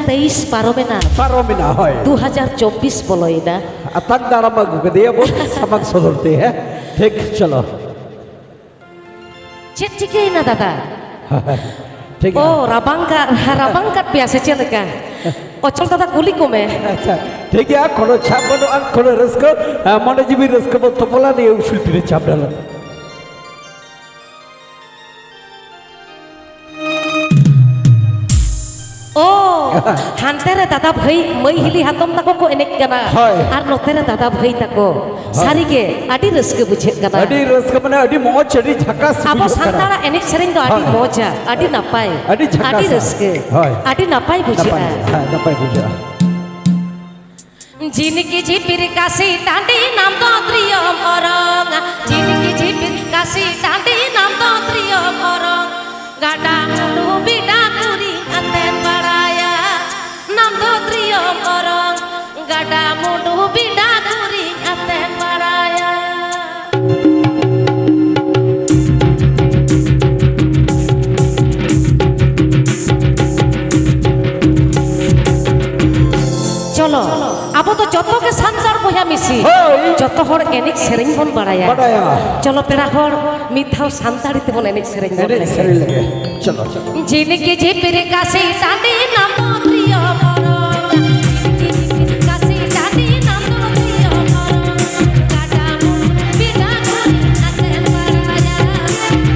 ᱛᱮᱭᱤᱥ ᱯᱟᱨᱚᱢᱮᱱᱟ᱾ ᱯᱟᱨᱚᱢᱮᱱᱟ, ᱦᱳᱭ᱾ ᱫᱩ ᱦᱟᱡᱟᱨ ᱪᱚᱵᱵᱤᱥ ᱵᱚᱞᱚᱭᱮᱱᱟ᱾ ᱟᱛᱟᱝ ᱫᱟᱨᱟᱢ ᱟᱹᱜᱩ ᱠᱮᱫᱮᱭᱟ ᱵᱚᱱ ᱥᱟᱢᱟᱝ ᱥᱚᱫᱚᱨ ᱛᱮ, ᱦᱮᱸ? ᱴᱷᱤᱠ, ᱪᱚᱞᱚ᱾ ᱪᱮᱫ ᱪᱤᱠᱟᱹᱭᱮᱱᱟ ᱫᱟᱫᱟ? ᱴᱷᱤᱠ ᱜᱮᱭᱟ᱾ ᱚ, ᱨᱟᱵᱟᱝ ᱠᱟᱫ, ᱨᱟᱵᱟᱝ ᱠᱟᱫ ᱯᱮᱭᱟ ᱥᱮ ᱪᱮᱫ ᱞᱮᱠᱟ? ᱚᱪᱚᱞ ᱫᱟᱫᱟ, ᱠᱩᱞᱤ ᱠᱚᱢᱮ᱾ ᱟᱪᱪᱷᱟ, ᱴᱷᱤᱠ ᱜᱮᱭᱟ, ᱠᱳᱱᱳ ᱪᱷᱟᱯ ᱵᱟᱹᱱᱩᱜᱼᱟ, ᱠᱳᱱᱳ ᱨᱟᱹᱥᱠᱟᱹ, ᱟᱸ, ᱢᱚᱱᱮ ᱡᱤᱣᱤ ᱨᱟᱹᱥᱠᱟᱹ ᱵᱚᱱ ᱛᱚᱯᱚᱞᱟ ᱱᱤᱭᱟᱹ ᱩᱥᱩᱞ ᱛᱤᱨᱮ ᱪᱷᱟᱯ ᱰᱟᱞᱟ᱾ ᱚ, ᱦᱟᱱᱛᱮ ᱨᱮ ᱫᱟᱫᱟ ᱵᱷᱟᱹᱭ, ᱢᱟᱹᱭ ᱦᱤᱞᱤ ᱦᱟᱛᱚᱢ ᱛᱟᱠᱚ ᱠᱚ ᱮᱱᱮᱡ ᱠᱟᱱᱟ᱾ ᱦᱳᱭ᱾ ᱟᱨ ᱱᱚᱛᱮ ᱨᱮ ᱫᱟᱫᱟ ᱵᱷᱟᱹᱭ ᱛᱟᱠᱚ᱾ ᱦᱳᱭ᱾ ᱥᱟᱹᱨᱤᱜᱮ ᱟᱹᱰᱤ ᱨᱟᱹᱥᱠᱟᱹ ᱵᱩᱡᱷᱟᱹᱜ ᱠᱟᱱᱟ᱾ ᱟᱹᱰᱤ ᱨᱟᱹᱥᱠᱟᱹ, ᱢᱟᱱᱮ ᱟᱹᱰᱤ ᱢᱚᱡᱽ, ᱟᱹᱰᱤ ᱡᱷᱟᱠᱟᱥ ᱟᱵᱚ ᱵᱩᱡᱷᱟᱹᱜ ᱠᱟᱱᱟ᱾ ᱥᱟᱱᱛᱟᱲᱟᱜ ᱮᱱᱮᱡ ᱥᱮᱨᱮᱧ ᱫᱚ ᱟᱹᱰᱤ ᱦᱳᱭ᱾ ᱢᱚᱡᱟ, ᱟᱹᱰᱤ ᱱᱟᱯᱟᱭ, ᱟᱹᱰᱤ ᱡᱷᱟᱠᱟᱥᱟ᱾ ᱟᱹᱰᱤ ᱨᱟᱹᱥᱠᱟᱹ, ᱦᱳᱭ᱾ ᱟᱹᱰᱤ ᱱᱟᱯᱟᱭ ᱵᱩᱡᱷᱟᱹᱜᱼᱟ᱾ ᱱᱟᱯᱟᱭ, ᱦᱮᱸ, ᱱᱟᱯᱟᱭ ᱵᱩᱡᱷᱟᱹᱜᱼᱟ᱾ ᱡᱷᱤᱱᱠᱤ ᱡᱷᱤᱯᱤᱨ ᱠᱟᱥᱤ ᱴᱟᱺᱰᱤ ᱱᱟᱢ ᱫᱚ ᱛᱨᱤᱭᱚᱢ ᱚᱨᱚᱝ, ᱡᱷᱤᱱᱠᱤ ᱡᱷᱤᱯᱤᱨ ᱠᱟᱥᱤ ᱴᱟᱺᱰᱤ ᱱᱟᱢ ᱫᱚ ᱛᱨᱤᱭᱚᱢ ᱚᱨᱚᱝ, ᱜᱟᱰᱟ ᱢᱩᱰᱩ ᱵᱤᱰᱟ ᱠᱩᱨᱤᱧ ᱟᱛᱮᱢ ᱵᱟᱲᱟᱭᱟ, ᱱᱟᱢ ᱫᱚ ᱛᱨᱤᱭᱚᱢ ᱚᱨᱚᱝ, ᱜᱟᱰᱟ ᱢᱩᱰᱩ ᱵᱤᱰᱟ ᱠᱩᱨᱤᱧ ᱟᱛᱮᱢ ᱵᱟᱲᱟᱭᱟ᱾ ᱪᱚᱞᱚ, ᱟᱵᱚ ᱫᱚ ᱡᱚᱛᱚ ᱜᱮ ᱥᱟᱱᱛᱟᱲ ᱵᱚᱭᱦᱟ ᱢᱤᱥᱤ᱾ ᱦᱳᱭ᱾ ᱡᱚᱛᱚ ᱦᱚᱲ ᱮᱱᱮᱡ ᱥᱮᱨᱮᱧ ᱵᱚᱱ ᱵᱟᱲᱟᱭᱟ᱾ ᱵᱟᱲᱟᱭᱟ᱾ ᱪᱚᱞᱚ ᱯᱮᱲᱟ ᱦᱚᱲ, ᱢᱤᱫ ᱫᱷᱟᱣ ᱥᱟᱱᱛᱟᱲᱤ ᱛᱮᱵᱚᱱ ᱮᱱᱮᱡ ᱥᱮᱨᱮᱧ ᱵᱚᱱ ᱮᱱᱮᱡ ᱞᱮᱜᱮ᱾ ᱥᱮᱨᱮᱧ ᱞᱮᱜᱮ᱾ ᱪᱚᱞᱚ, ᱪᱚᱞᱚ᱾ ᱡᱷᱤᱱᱠᱤ ᱡᱷᱤᱯᱤᱨ ᱠᱟᱥᱤ ᱴᱟᱺᱰᱤ ᱱᱟᱢ ᱫᱚ ᱛᱨᱤᱭᱚᱢ ᱚᱨᱚᱝ᱾ ᱡᱷᱤᱱᱠᱤ ᱡᱷᱤᱯᱤᱨ ᱠᱟᱥᱤ ᱴᱟᱺᱰᱤ ᱱᱟᱢ ᱫᱚ ᱛᱨᱤᱭᱚᱢ ᱚᱨᱚᱝ᱾ ᱜᱟᱰᱟ ᱢᱩᱰᱩ ᱵᱤᱰᱟ ᱠᱩᱨᱤᱧ ᱟᱛᱮᱢ ᱵᱟᱲᱟᱭᱟ᱾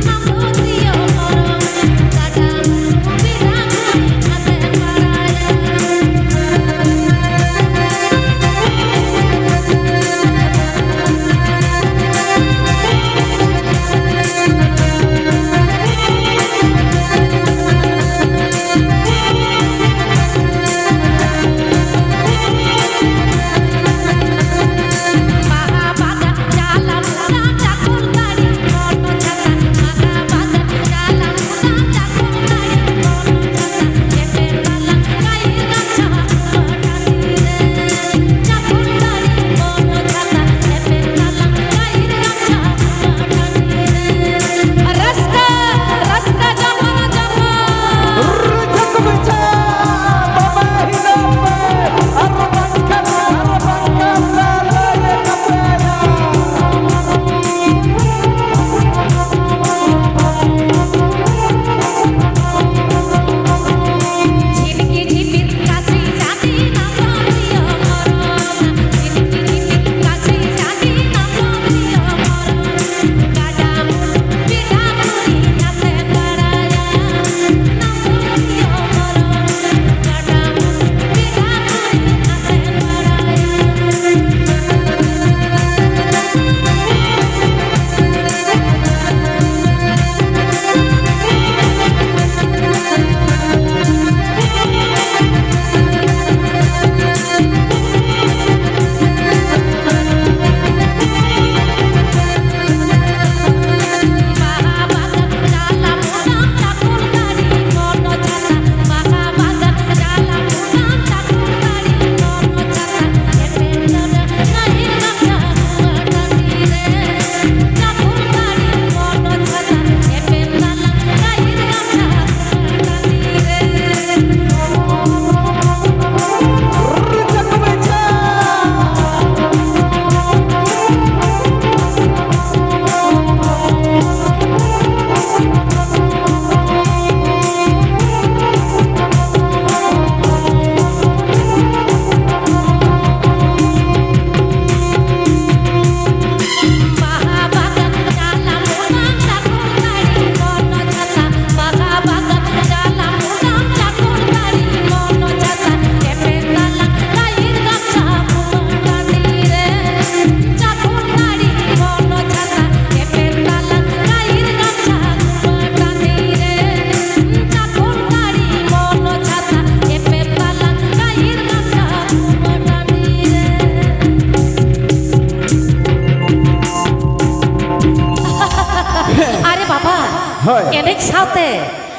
ᱱᱟᱢ ᱫᱚ ᱛᱨᱤᱭᱚᱢ ᱚᱨᱚᱝ᱾ ᱜᱟᱰᱟ ᱢᱩᱰᱩ ᱵᱤᱰᱟ ᱠᱩᱨᱤᱧ ᱟᱛᱮᱢ ᱵᱟᱲᱟᱭᱟ᱾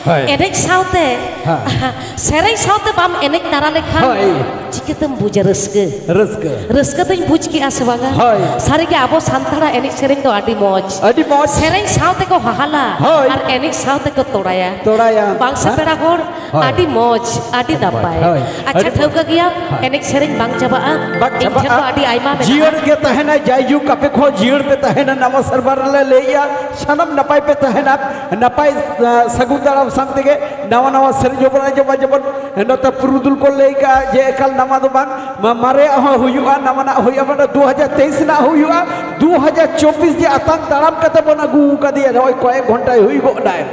ᱦᱳᱭ᱾ ᱮᱱᱮᱡ ᱥᱟᱶᱛᱮ, ᱦᱮᱸ᱾ ᱥᱮᱨᱮᱧ ᱥᱟᱶᱛᱮ ᱵᱟᱢ ᱮᱱᱮᱡ ᱛᱟᱨᱟ ᱞᱮᱠᱷᱟᱱ ᱦᱳᱭ᱾ ᱪᱤᱠᱟᱹᱛᱮᱢ ᱵᱩᱡᱟ ᱨᱟᱹᱥᱠᱟᱹ? ᱨᱟᱹᱥᱠᱟᱹ᱾ ᱨᱟᱹᱥᱠᱟᱹ ᱫᱚᱧ ᱵᱩᱡᱽ ᱠᱮᱜᱼᱟ ᱥᱮ ᱵᱟᱝᱟ? ᱦᱳᱭ᱾ ᱥᱟᱹᱨᱤᱜᱮ ᱟᱵᱚ ᱥᱟᱱᱛᱟᱲᱟᱜ ᱮᱱᱮᱡ ᱥᱮᱨᱮᱧ ᱫᱚ ᱟᱹᱰᱤ ᱢᱚᱡᱽ᱾ ᱟᱹᱰᱤ ᱢᱚᱡᱽ᱾ ᱥᱮᱨᱮᱧ ᱥᱟᱶ ᱛᱮᱠᱚ ᱦᱟᱦᱟᱞᱟ ᱦᱳᱭ᱾ ᱟᱨ ᱮᱱᱮᱡ ᱥᱟᱶ ᱛᱮᱠᱚ ᱛᱚᱲᱟᱭᱟ᱾ ᱛᱚᱲᱟᱭᱟ᱾ ᱵᱟᱝ ᱥᱮ ᱦᱮᱸ? ᱯᱮᱲᱟ ᱦᱚᱲ? ᱦᱳᱭ᱾ ᱟᱹᱰᱤ ᱢᱚᱡᱽ, ᱟᱹᱰᱤ ᱱᱟᱯᱟᱭ᱾ ᱦᱳᱭ᱾ ᱟᱪᱪᱷᱟ, ᱟᱹᱰᱤ ᱴᱷᱟᱹᱣᱠᱟᱹ ᱜᱮᱭᱟ, ᱦᱳᱭ᱾ ᱮᱱᱮᱡ ᱥᱮᱨᱮᱧ ᱵᱟᱝ ᱪᱟᱵᱟᱜᱼᱟ᱾ ᱵᱟᱝ ᱤᱧ ᱴᱷᱮᱱ ᱫᱚ ᱪᱟᱵᱟᱜᱼᱟ᱾ ᱟᱹᱰᱤ ᱟᱭᱢᱟ ᱢᱮᱱᱟᱜᱼᱟ᱾ ᱡᱤᱭᱟᱹᱲ ᱜᱮ ᱛᱟᱦᱮᱱᱟ, ᱡᱟᱭᱡᱩᱜᱽ ᱟᱯᱮ ᱠᱚᱦᱚᱸ ᱡᱤᱭᱟᱹᱲ ᱯᱮ ᱛᱟᱦᱮᱱᱟ᱾ ᱱᱟᱣᱟ ᱥᱮᱨᱢᱟ ᱨᱮᱞᱮ ᱞᱟᱹᱭᱮᱜᱼᱟ, ᱥᱟᱱᱟᱢ ᱱᱟᱯᱟᱭ ᱯᱮ ᱛᱟᱦᱮᱱᱟ, ᱱᱟᱯᱟᱭ, ᱟ, ᱥᱟᱹᱜᱩᱱ ᱫᱟᱨᱟᱢ ᱥᱟᱶ ᱛᱮᱜᱮ ᱱᱟᱣᱟ ᱱᱟᱣᱟ ᱥᱮᱨᱮᱧ ᱦᱚᱸᱵᱚᱱ ᱟᱸᱡᱚᱢᱟ᱾ ᱡᱮᱢᱚᱱ ᱱᱚᱛᱮ ᱯᱩᱨᱩᱫᱷᱩᱞ ᱠᱚ ᱞᱟᱹᱭ ᱠᱟᱜᱼᱟ ᱡᱮ ᱮᱠᱟᱞ ᱱᱟᱣᱟ ᱫᱚ ᱵᱟᱝ, ᱢᱟ-, ᱢᱟᱨᱮᱭᱟᱜ ᱦᱚᱸ ᱦᱩᱭᱩᱜᱼᱟ, ᱱᱟᱣᱟᱱᱟᱜ ᱦᱩᱭᱩᱜᱼᱟ, ᱢᱟᱱᱮ ᱫᱩ ᱦᱟᱡᱟᱨ ᱛᱮᱭᱤᱥ ᱨᱮᱱᱟᱜ ᱦᱩᱭᱩᱜᱼᱟ, ᱫᱩ ᱦᱟᱡᱟᱨ ᱪᱚᱵᱵᱤᱥ ᱡᱮ ᱟᱛᱟᱝ ᱛᱟᱲᱟᱢ ᱠᱟᱛᱮ ᱵᱚᱱ ᱟᱹᱜᱩ ᱟᱠᱟᱫᱮᱭᱟ, ᱱᱚᱜᱼᱚᱭ ᱠᱚᱭᱮᱠ ᱜᱷᱚᱱᱴᱟᱭ ᱦᱩᱭ ᱜᱚᱫ ᱱᱟᱭ᱾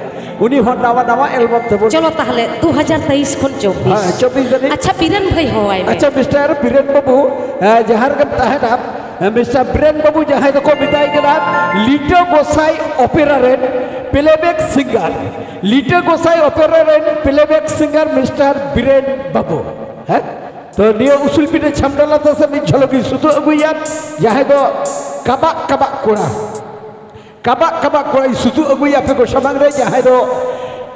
ᱩᱱᱤ ᱦᱚᱸ ᱱᱟᱣᱟ ᱱᱟᱣᱟ ᱮᱞᱵᱟᱢ ᱛᱮᱵᱚᱱ ᱪᱚᱞᱚ ᱛᱟᱦᱞᱮ, ᱫᱩ ᱦᱟᱡᱟᱨ ᱛᱮᱭᱤᱥ ᱠᱷᱚᱱ ᱪᱚᱵᱵᱤᱥ᱾ ᱦᱮᱸ, ᱪᱚᱵᱵᱤᱥ ᱫᱷᱟᱹᱵᱤᱡ᱾ ᱟᱪᱪᱷᱟ, ᱵᱤᱨᱮᱱ ᱵᱷᱟᱹᱭ ᱦᱚᱦᱚᱣᱟᱭ ᱢᱮ᱾ ᱟᱪᱪᱷᱟ, ᱢᱤᱥᱴᱟᱨ ᱵᱤᱨᱮᱱ ᱵᱟᱹᱵᱩ, ᱮ, ᱡᱟᱦᱟᱸ ᱨᱮᱜᱮᱢ ᱛᱟᱦᱮᱱᱟ, ᱮ, ᱢᱤᱥᱴᱟᱨ ᱵᱤᱨᱮᱱ ᱵᱟᱹᱵᱩ, ᱡᱟᱦᱟᱸᱭ ᱫᱚᱠᱚ ᱢᱮᱛᱟᱭ ᱠᱟᱱᱟ ᱞᱤᱴᱟᱹ ᱜᱚᱸᱥᱟᱭ ᱚᱯᱮᱨᱟ ᱨᱮᱱ ᱯᱞᱮᱵᱮᱠ ᱥᱤᱝᱜᱟᱨ, ᱞᱤᱴᱟᱹ ᱜᱚᱸᱥᱟᱭ ᱚᱯᱮᱨᱟ ᱨᱮᱱ ᱯᱞᱮᱵᱮᱠ ᱥᱤᱝᱜᱟᱨ ᱢᱤᱥᱴᱟᱨ ᱵᱤᱨᱮᱱ ᱵᱟᱹᱵᱩ᱾ ᱦᱮᱸ? ᱛᱚ, ᱱᱤᱭᱟᱹ ᱩᱥᱩᱞ ᱯᱤᱸᱰᱟᱹ ᱪᱷᱟᱢᱰᱟ ᱞᱟᱛᱟᱨ ᱥᱮᱫ ᱢᱤᱫ ᱡᱷᱚᱞᱚᱠ ᱤᱧ ᱥᱩᱫᱩ ᱟᱹᱜᱩᱭᱟ, ᱡᱟᱦᱟᱸᱭ ᱫᱚ ᱠᱟᱵᱟᱜ ᱠᱟᱵᱟᱜ ᱠᱚᱲᱟ᱾ ᱠᱟᱵᱟᱜ ᱠᱟᱵᱟᱜ ᱠᱚᱲᱟᱧ ᱥᱩᱫᱩ ᱟᱹᱜᱩᱭᱟ ᱟᱯᱮ ᱠᱚ ᱥᱟᱢᱟᱝ ᱨᱮ, ᱡᱟᱦᱟᱸᱭ ᱫᱚ,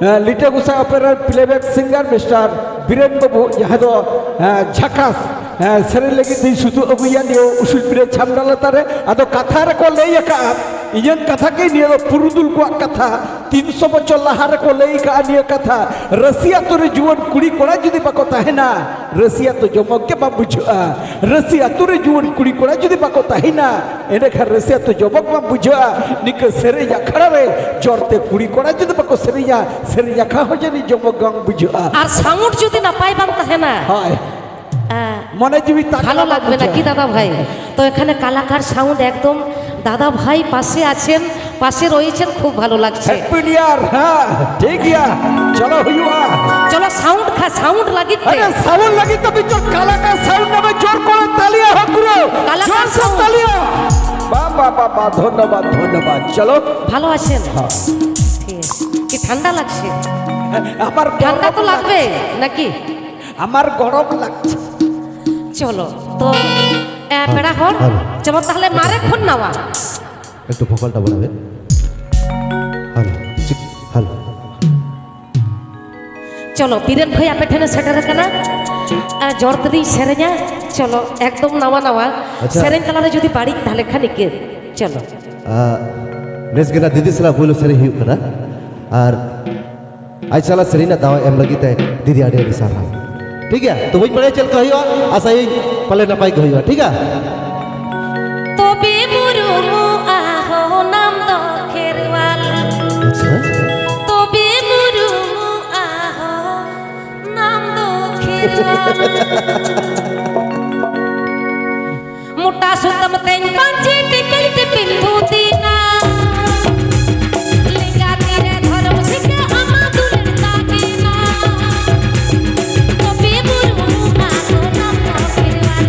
ᱮ, ᱞᱤᱴᱟᱹ ᱜᱚᱸᱥᱟᱭ ᱚᱯᱮᱨᱟ ᱯᱞᱮᱵᱮᱠ ᱥᱤᱝᱜᱟᱨ ᱢᱤᱥᱴᱟᱨ ᱵᱤᱨᱮᱱ ᱵᱟᱹᱵᱩ, ᱡᱟᱦᱟᱸᱭ ᱫᱚ, ᱮ, ᱡᱷᱟᱠᱟᱥ, ᱮ, ᱥᱮᱨᱮᱧ ᱞᱟᱹᱜᱤᱫ ᱛᱤᱧ ᱥᱩᱫᱩ ᱟᱹᱜᱩᱭᱟ ᱱᱤᱭᱟᱹ ᱩᱥᱩᱞ ᱯᱤᱨᱟᱹ ᱪᱷᱟᱢᱰᱟ ᱞᱟᱛᱟᱨ ᱨᱮ᱾ ᱟᱫᱚ ᱠᱟᱛᱷᱟ ᱨᱮᱠᱚ ᱞᱟᱹᱭ ᱟᱠᱟᱫᱼᱟ, ᱤᱧᱟᱹᱝ ᱠᱟᱛᱷᱟ ᱜᱮ, ᱱᱤᱭᱟᱹ ᱫᱚ ᱯᱩᱨᱩᱫᱷᱩᱞ ᱠᱚᱣᱟᱜ ᱠᱟᱛᱷᱟ, ᱛᱤᱱᱥᱚ ᱵᱚᱪᱷᱚᱨ ᱞᱟᱦᱟ ᱨᱮᱠᱚ ᱞᱟᱹᱭ ᱟᱠᱟᱫᱼᱟ ᱱᱤᱭᱟᱹ ᱠᱟᱛᱷᱟ, ᱨᱟᱹᱥᱤ ᱟᱛᱳ ᱨᱮ ᱡᱩᱣᱟᱹᱱ ᱠᱩᱲᱤ ᱠᱚᱲᱟ ᱡᱩᱫᱤ ᱵᱟᱠᱚ ᱛᱟᱦᱮᱱᱟ, ᱨᱟᱹᱥᱤ ᱟᱛᱳ ᱡᱚᱢᱚᱠ ᱜᱮ ᱵᱟᱝ ᱵᱩᱡᱷᱟᱹᱜᱼᱟ᱾ ᱨᱟᱹᱥᱤ ᱟᱛᱳ ᱨᱮ ᱡᱩᱣᱟᱹᱱ ᱠᱩᱲᱤ ᱠᱚᱲᱟ ᱡᱩᱫᱤ ᱵᱟᱠᱚ ᱛᱟᱦᱮᱱᱟ, ᱮᱸᱰᱮᱠᱷᱟᱱ ᱨᱟᱹᱥᱤ ᱟᱛᱳ ᱡᱚᱢᱚᱠ ᱵᱟᱝ ᱵᱩᱡᱷᱟᱹᱜᱼᱟ᱾ ᱱᱤᱝᱠᱟᱹ ᱥᱮᱨᱮᱧ ᱟᱠᱷᱲᱟ ᱨᱮ ᱡᱚᱨᱛᱮ ᱠᱩᱲᱤ ᱠᱚᱲᱟ ᱡᱩᱫᱤ ᱵᱟᱠᱚ ᱥᱮᱨᱮᱧᱟ, ᱥᱮᱨᱮᱧ ᱟᱠᱷᱲᱟ ᱦᱚᱸ ᱡᱟᱹᱱᱤᱡ ᱡᱚᱢᱚᱠ ᱵᱟᱝ ᱵᱩᱡᱷᱟᱹᱜᱼᱟ᱾ ᱟᱨ ᱥᱟᱣᱩᱱᱰ ᱡᱩᱫᱤ ᱱᱟᱯᱟᱭ ᱵᱟᱝ ᱛᱟᱦᱮᱱᱟ᱾ ᱦᱳᱭ᱾ ᱟ, ᱢᱚᱱᱮ ᱡᱤᱣᱤ ᱛᱟᱜᱲᱟ ᱵᱷᱟᱞᱚ ᱵᱟᱝ ᱞᱟᱜᱽᱵᱮ ᱱᱟᱠᱤ ᱵᱩᱡᱷᱟᱹᱜᱼᱟ᱾ দাদা ভাই? তো এখানে কালাকার সাউন্ড একদম দাদা ভাই পাশে আছেন, পাশে রয়েছেন, খুব ভালো লাগছে। হ্যাপি নিউ ইয়ার, হ্যাঁ, ঠিক গিয়া, চলো হুইয়া। চলো সাউন্ড খা, সাউন্ড লাগিতে। আরে সাউন্ড লাগিতে বিচর কালাকার সাউন্ড নামে জোর করে তালিয়া হোক পুরো। কালাকার জোর সে সাউন্ড। তালিয়া। বাহ, বাহ, বাহ, বাহ, ধন্যবাদ, ধন্যবাদ। চলো। ভালো আছেন? হ্যাঁ। ঠিক আছে। কি ঠান্ডা লাগছে? আমার ঠান্ডা গরম তো লাগবে। লাগবে নাকি? আমার গরম লাগছে। চলো, তো, এ, হ্যাঁ, পেড়া হর, হ্যাঁ। চলো তাহলে মারে ফোন নাওয়া। একটু ভোকালটা বাড়াবে। Hello, hello. ᱪᱚᱞᱚ, ᱵᱤᱨᱮᱱ ᱵᱷᱟᱹᱭ ᱟᱯᱮ ᱴᱷᱮᱱᱮ ᱥᱮᱴᱮᱨ ᱟᱠᱟᱱᱟ᱾ ᱟᱨ ᱡᱚᱨ ᱛᱮᱫᱚᱧ ᱥᱮᱨᱮᱧᱟ᱾ ᱪᱚᱞᱚ, ᱮᱠᱫᱚᱢ ᱱᱟᱣᱟ ᱱᱟᱣᱟ᱾ ᱟᱪᱪᱷᱟ᱾ ᱥᱮᱨᱮᱧ ᱛᱟᱞᱟᱨᱮ ᱡᱩᱫᱤ ᱵᱟᱹᱲᱤᱡ, ᱛᱟᱦᱞᱮ ᱠᱷᱟᱱ ᱤᱠᱟᱹ᱾ ᱪᱚᱞᱚ᱾ ᱟ, ᱱᱮᱥ ᱜᱮ ᱱᱟᱜ ᱫᱤᱫᱤ ᱥᱟᱞᱟᱜ ᱯᱳᱭᱞᱳ ᱥᱮᱨᱮᱧ ᱦᱩᱭᱩᱜ ᱠᱟᱱᱟ᱾ ᱟᱨ ᱟᱡ ᱥᱟᱞᱟᱜ ᱥᱮᱨᱮᱧ ᱨᱮᱱᱟᱜ ᱫᱟᱣ ᱮ ᱮᱢ ᱞᱟᱹᱜᱤᱫ ᱛᱮ ᱫᱤᱫᱤ ᱟᱹᱰᱤ ᱟᱹᱰᱤ ᱥᱟᱨᱦᱟᱣ᱾ ᱴᱷᱤᱠ ᱜᱮᱭᱟ, ᱛᱚ ᱵᱟᱹᱧ ᱵᱟᱲᱟᱭᱟ ᱪᱮᱫ ᱞᱮᱠᱟ ᱦᱩᱭᱩᱜᱼᱟ, ᱟᱥᱟᱭᱟᱹᱧ ᱯᱟᱞᱮ ᱱᱟᱯᱟᱭ ᱜᱮ ᱦᱩᱭᱩᱜᱼᱟ᱾ ᱴᱷᱤᱠ ᱜᱮᱭᱟ? ᱛᱚᱵᱮ ᱢᱩᱨᱩᱢᱩᱜᱼᱟ ᱦᱚᱱᱟᱢ ᱫᱚ ᱠᱷᱮᱨᱣᱟᱞ᱾ ᱟᱪᱪᱷᱟ᱾ ᱛᱚᱵᱮ ᱢᱩᱨᱩᱢᱩᱜᱼᱟ ᱦᱚᱱᱟᱢ ᱫᱚ ᱠᱷᱮᱨᱣᱟᱞ᱾ ᱢᱚᱴᱟ ᱥᱩᱛᱟᱹᱢ ᱛᱮᱧ ᱯᱟᱹᱧᱪᱤ ᱴᱤᱯᱤᱞ ᱴᱤᱯᱤᱞ ᱫᱷᱩᱛᱤᱱᱟ᱾ ᱞᱮᱸᱜᱟ ᱛᱤᱨᱮ ᱫᱷᱚᱨᱚᱢ ᱥᱤᱠᱟᱹ ᱟᱢᱟᱜ ᱫᱩᱞᱟᱹᱲ ᱛᱟᱹᱠᱤᱱᱟ᱾ ᱛᱚᱵᱮ ᱢᱩᱨᱢᱩ ᱟᱛᱳ ᱱᱟᱢ ᱫᱚ ᱠᱷᱮᱨᱣᱟᱞ᱾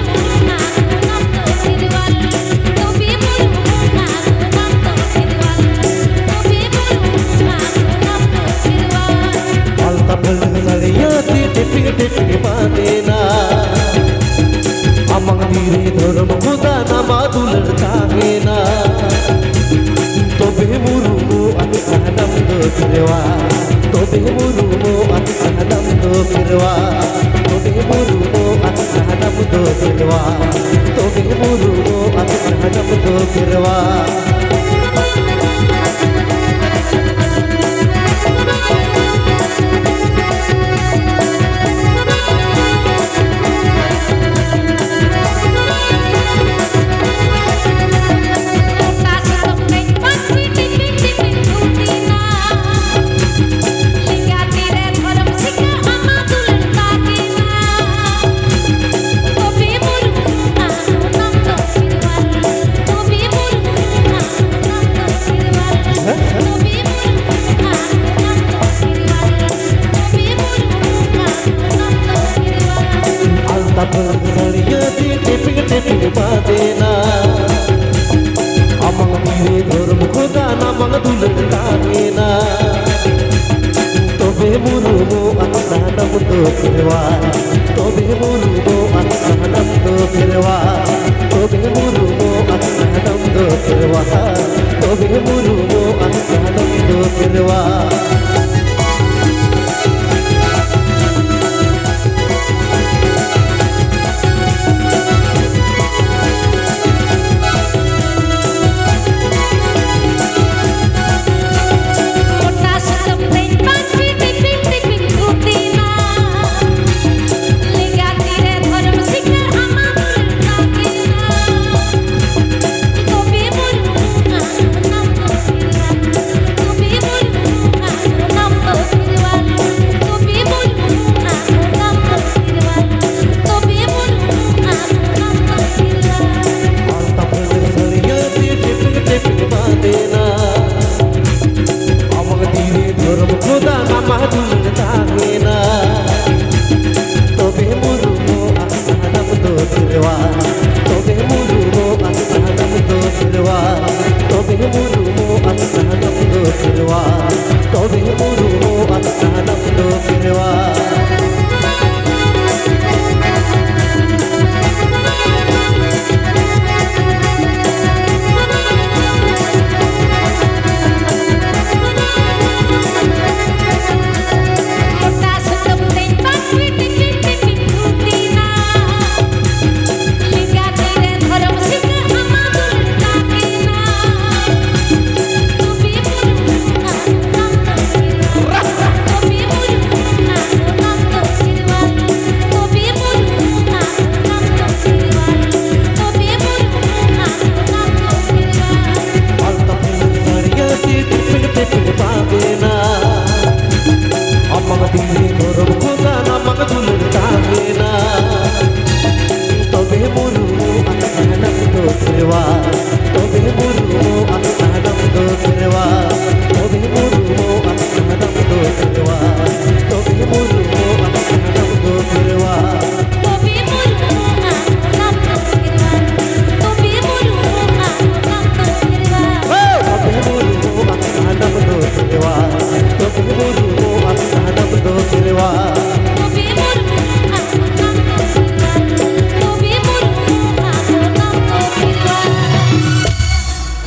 ᱛᱚᱵᱮ ᱢᱩᱨᱢᱩ ᱟᱛᱳ ᱱᱟᱢ ᱫᱚ ᱠᱷᱮᱨᱣᱟᱞ᱾ ᱛᱚᱵᱮ ᱢᱩᱨᱢᱩ ᱟᱛᱳ ᱱᱟᱢ ᱫᱚ ᱠᱷᱮᱨᱣᱟᱞ᱾ ᱛᱚᱵᱮ ᱢᱩᱨᱢᱩ ᱟᱛᱳ ᱱᱟᱢ ᱫᱚ ᱠᱷᱮᱨᱣᱟᱞ᱾ ᱟᱞᱛᱟ ᱯᱟᱹᱲ ᱥᱟᱹᱲᱤᱭᱟᱹ ᱛᱮ ᱴᱤᱯᱤᱝ ᱴᱤᱯᱤᱝ ᱵᱟᱸᱫᱮᱱᱟ᱾ ᱟᱢᱟᱝ ᱛᱤᱨᱮ ᱫᱷᱚᱨᱚᱢ ᱠᱷᱚᱫᱟ ᱱᱟᱢᱟ ᱫᱩᱞᱟᱹᱲ ᱛᱟᱦᱮᱱᱟ᱾ ᱛᱚᱵᱮ ᱢᱩᱨᱢᱩ ᱟᱛᱳ ᱥᱟᱦᱟᱱᱟᱢ ᱫᱚ ᱯᱷᱮᱨᱣᱟ᱾ ᱛᱚᱵᱮ ᱢᱩᱨᱢᱩ ᱟᱛᱳ ᱥᱟᱦᱟᱱᱟᱢ ᱫᱚ ᱯᱷᱮᱨᱣᱟ᱾ ᱛᱚᱵᱮ ᱢᱩᱨᱢᱩ ᱟᱛᱳ ᱥᱟᱦᱟᱱᱟᱢ ᱫᱚ ᱯᱷᱮᱨᱣᱟ᱾ ᱛᱚᱵᱮ ᱢᱩᱨᱢᱩ ᱟᱛᱳ ᱥᱟᱦᱟᱱᱟᱢ ᱫᱚ ᱯᱷᱮᱨᱣᱟ᱾ ᱟᱞᱛᱟ ᱯᱟᱹᱲ ᱥᱟᱹᱲᱤᱭᱟᱹ ᱛᱮ ᱴᱤᱯᱤᱝ ᱴᱤᱯᱤᱝ ᱵᱟᱸᱫᱮᱱᱟ᱾ ᱟᱢᱟᱝ ᱛᱤᱨᱮ ᱫᱷᱚᱨᱚᱢ ᱠᱷᱚᱫᱟ ᱱᱟᱢᱟᱝ ᱫᱩᱞᱟᱹᱲ ᱛᱟᱦᱮᱱᱟ᱾ ᱛᱚᱵᱮ ᱢᱩᱨᱢᱩ ᱟᱜ ᱥᱟᱱᱟᱢ ᱫᱚ ᱯᱷᱮᱨᱣᱟ᱾ ᱛᱚᱵᱮ ᱢᱩᱨᱢᱩ ᱟᱜ ᱥᱟᱱᱟᱢ ᱫᱚ ᱯᱷᱮᱨᱣᱟ᱾ ᱛᱚᱵᱮ ᱢᱩᱨᱢᱩ ᱟᱜ ᱥᱟᱱᱟᱢ ᱫᱚ ᱯᱷᱮᱨᱣᱟ᱾ ᱛᱚᱵᱮ ᱢᱩᱨᱢᱩ ᱟᱜ ᱥᱟᱱᱟᱢ ᱫᱚ ᱯᱷᱮᱨᱣᱟ᱾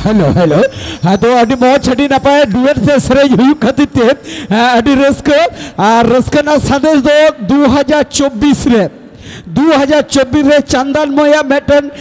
Hello, hello. ᱟᱫᱚ ᱟᱹᱰᱤ ᱢᱚᱡᱽ, ᱟᱹᱰᱤ ᱱᱟᱯᱟᱭ ᱰᱩᱭᱮᱴ ᱥᱮ ᱥᱮᱨᱮᱧ ᱦᱩᱭᱩᱜ ᱠᱷᱟᱹᱛᱤᱨ ᱛᱮ, ᱦᱮᱸ, ᱟᱹᱰᱤ ᱨᱟᱹᱥᱠᱟᱹ᱾ ᱟᱨ ᱨᱟᱹᱥᱠᱟᱹ ᱨᱮᱱᱟᱜ ᱥᱟᱸᱫᱮᱥ ᱫᱚ ᱫᱩ ᱦᱟᱡᱟᱨ ᱪᱚᱵᱵᱤᱥ ᱨᱮ, ᱫᱩ ᱦᱟᱡᱟᱨ ᱪᱚᱵᱵᱤᱥ ᱨᱮ ᱪᱟᱱᱫᱟᱱ ᱢᱟᱹᱭᱟᱜ ᱢᱤᱫᱴᱮᱱ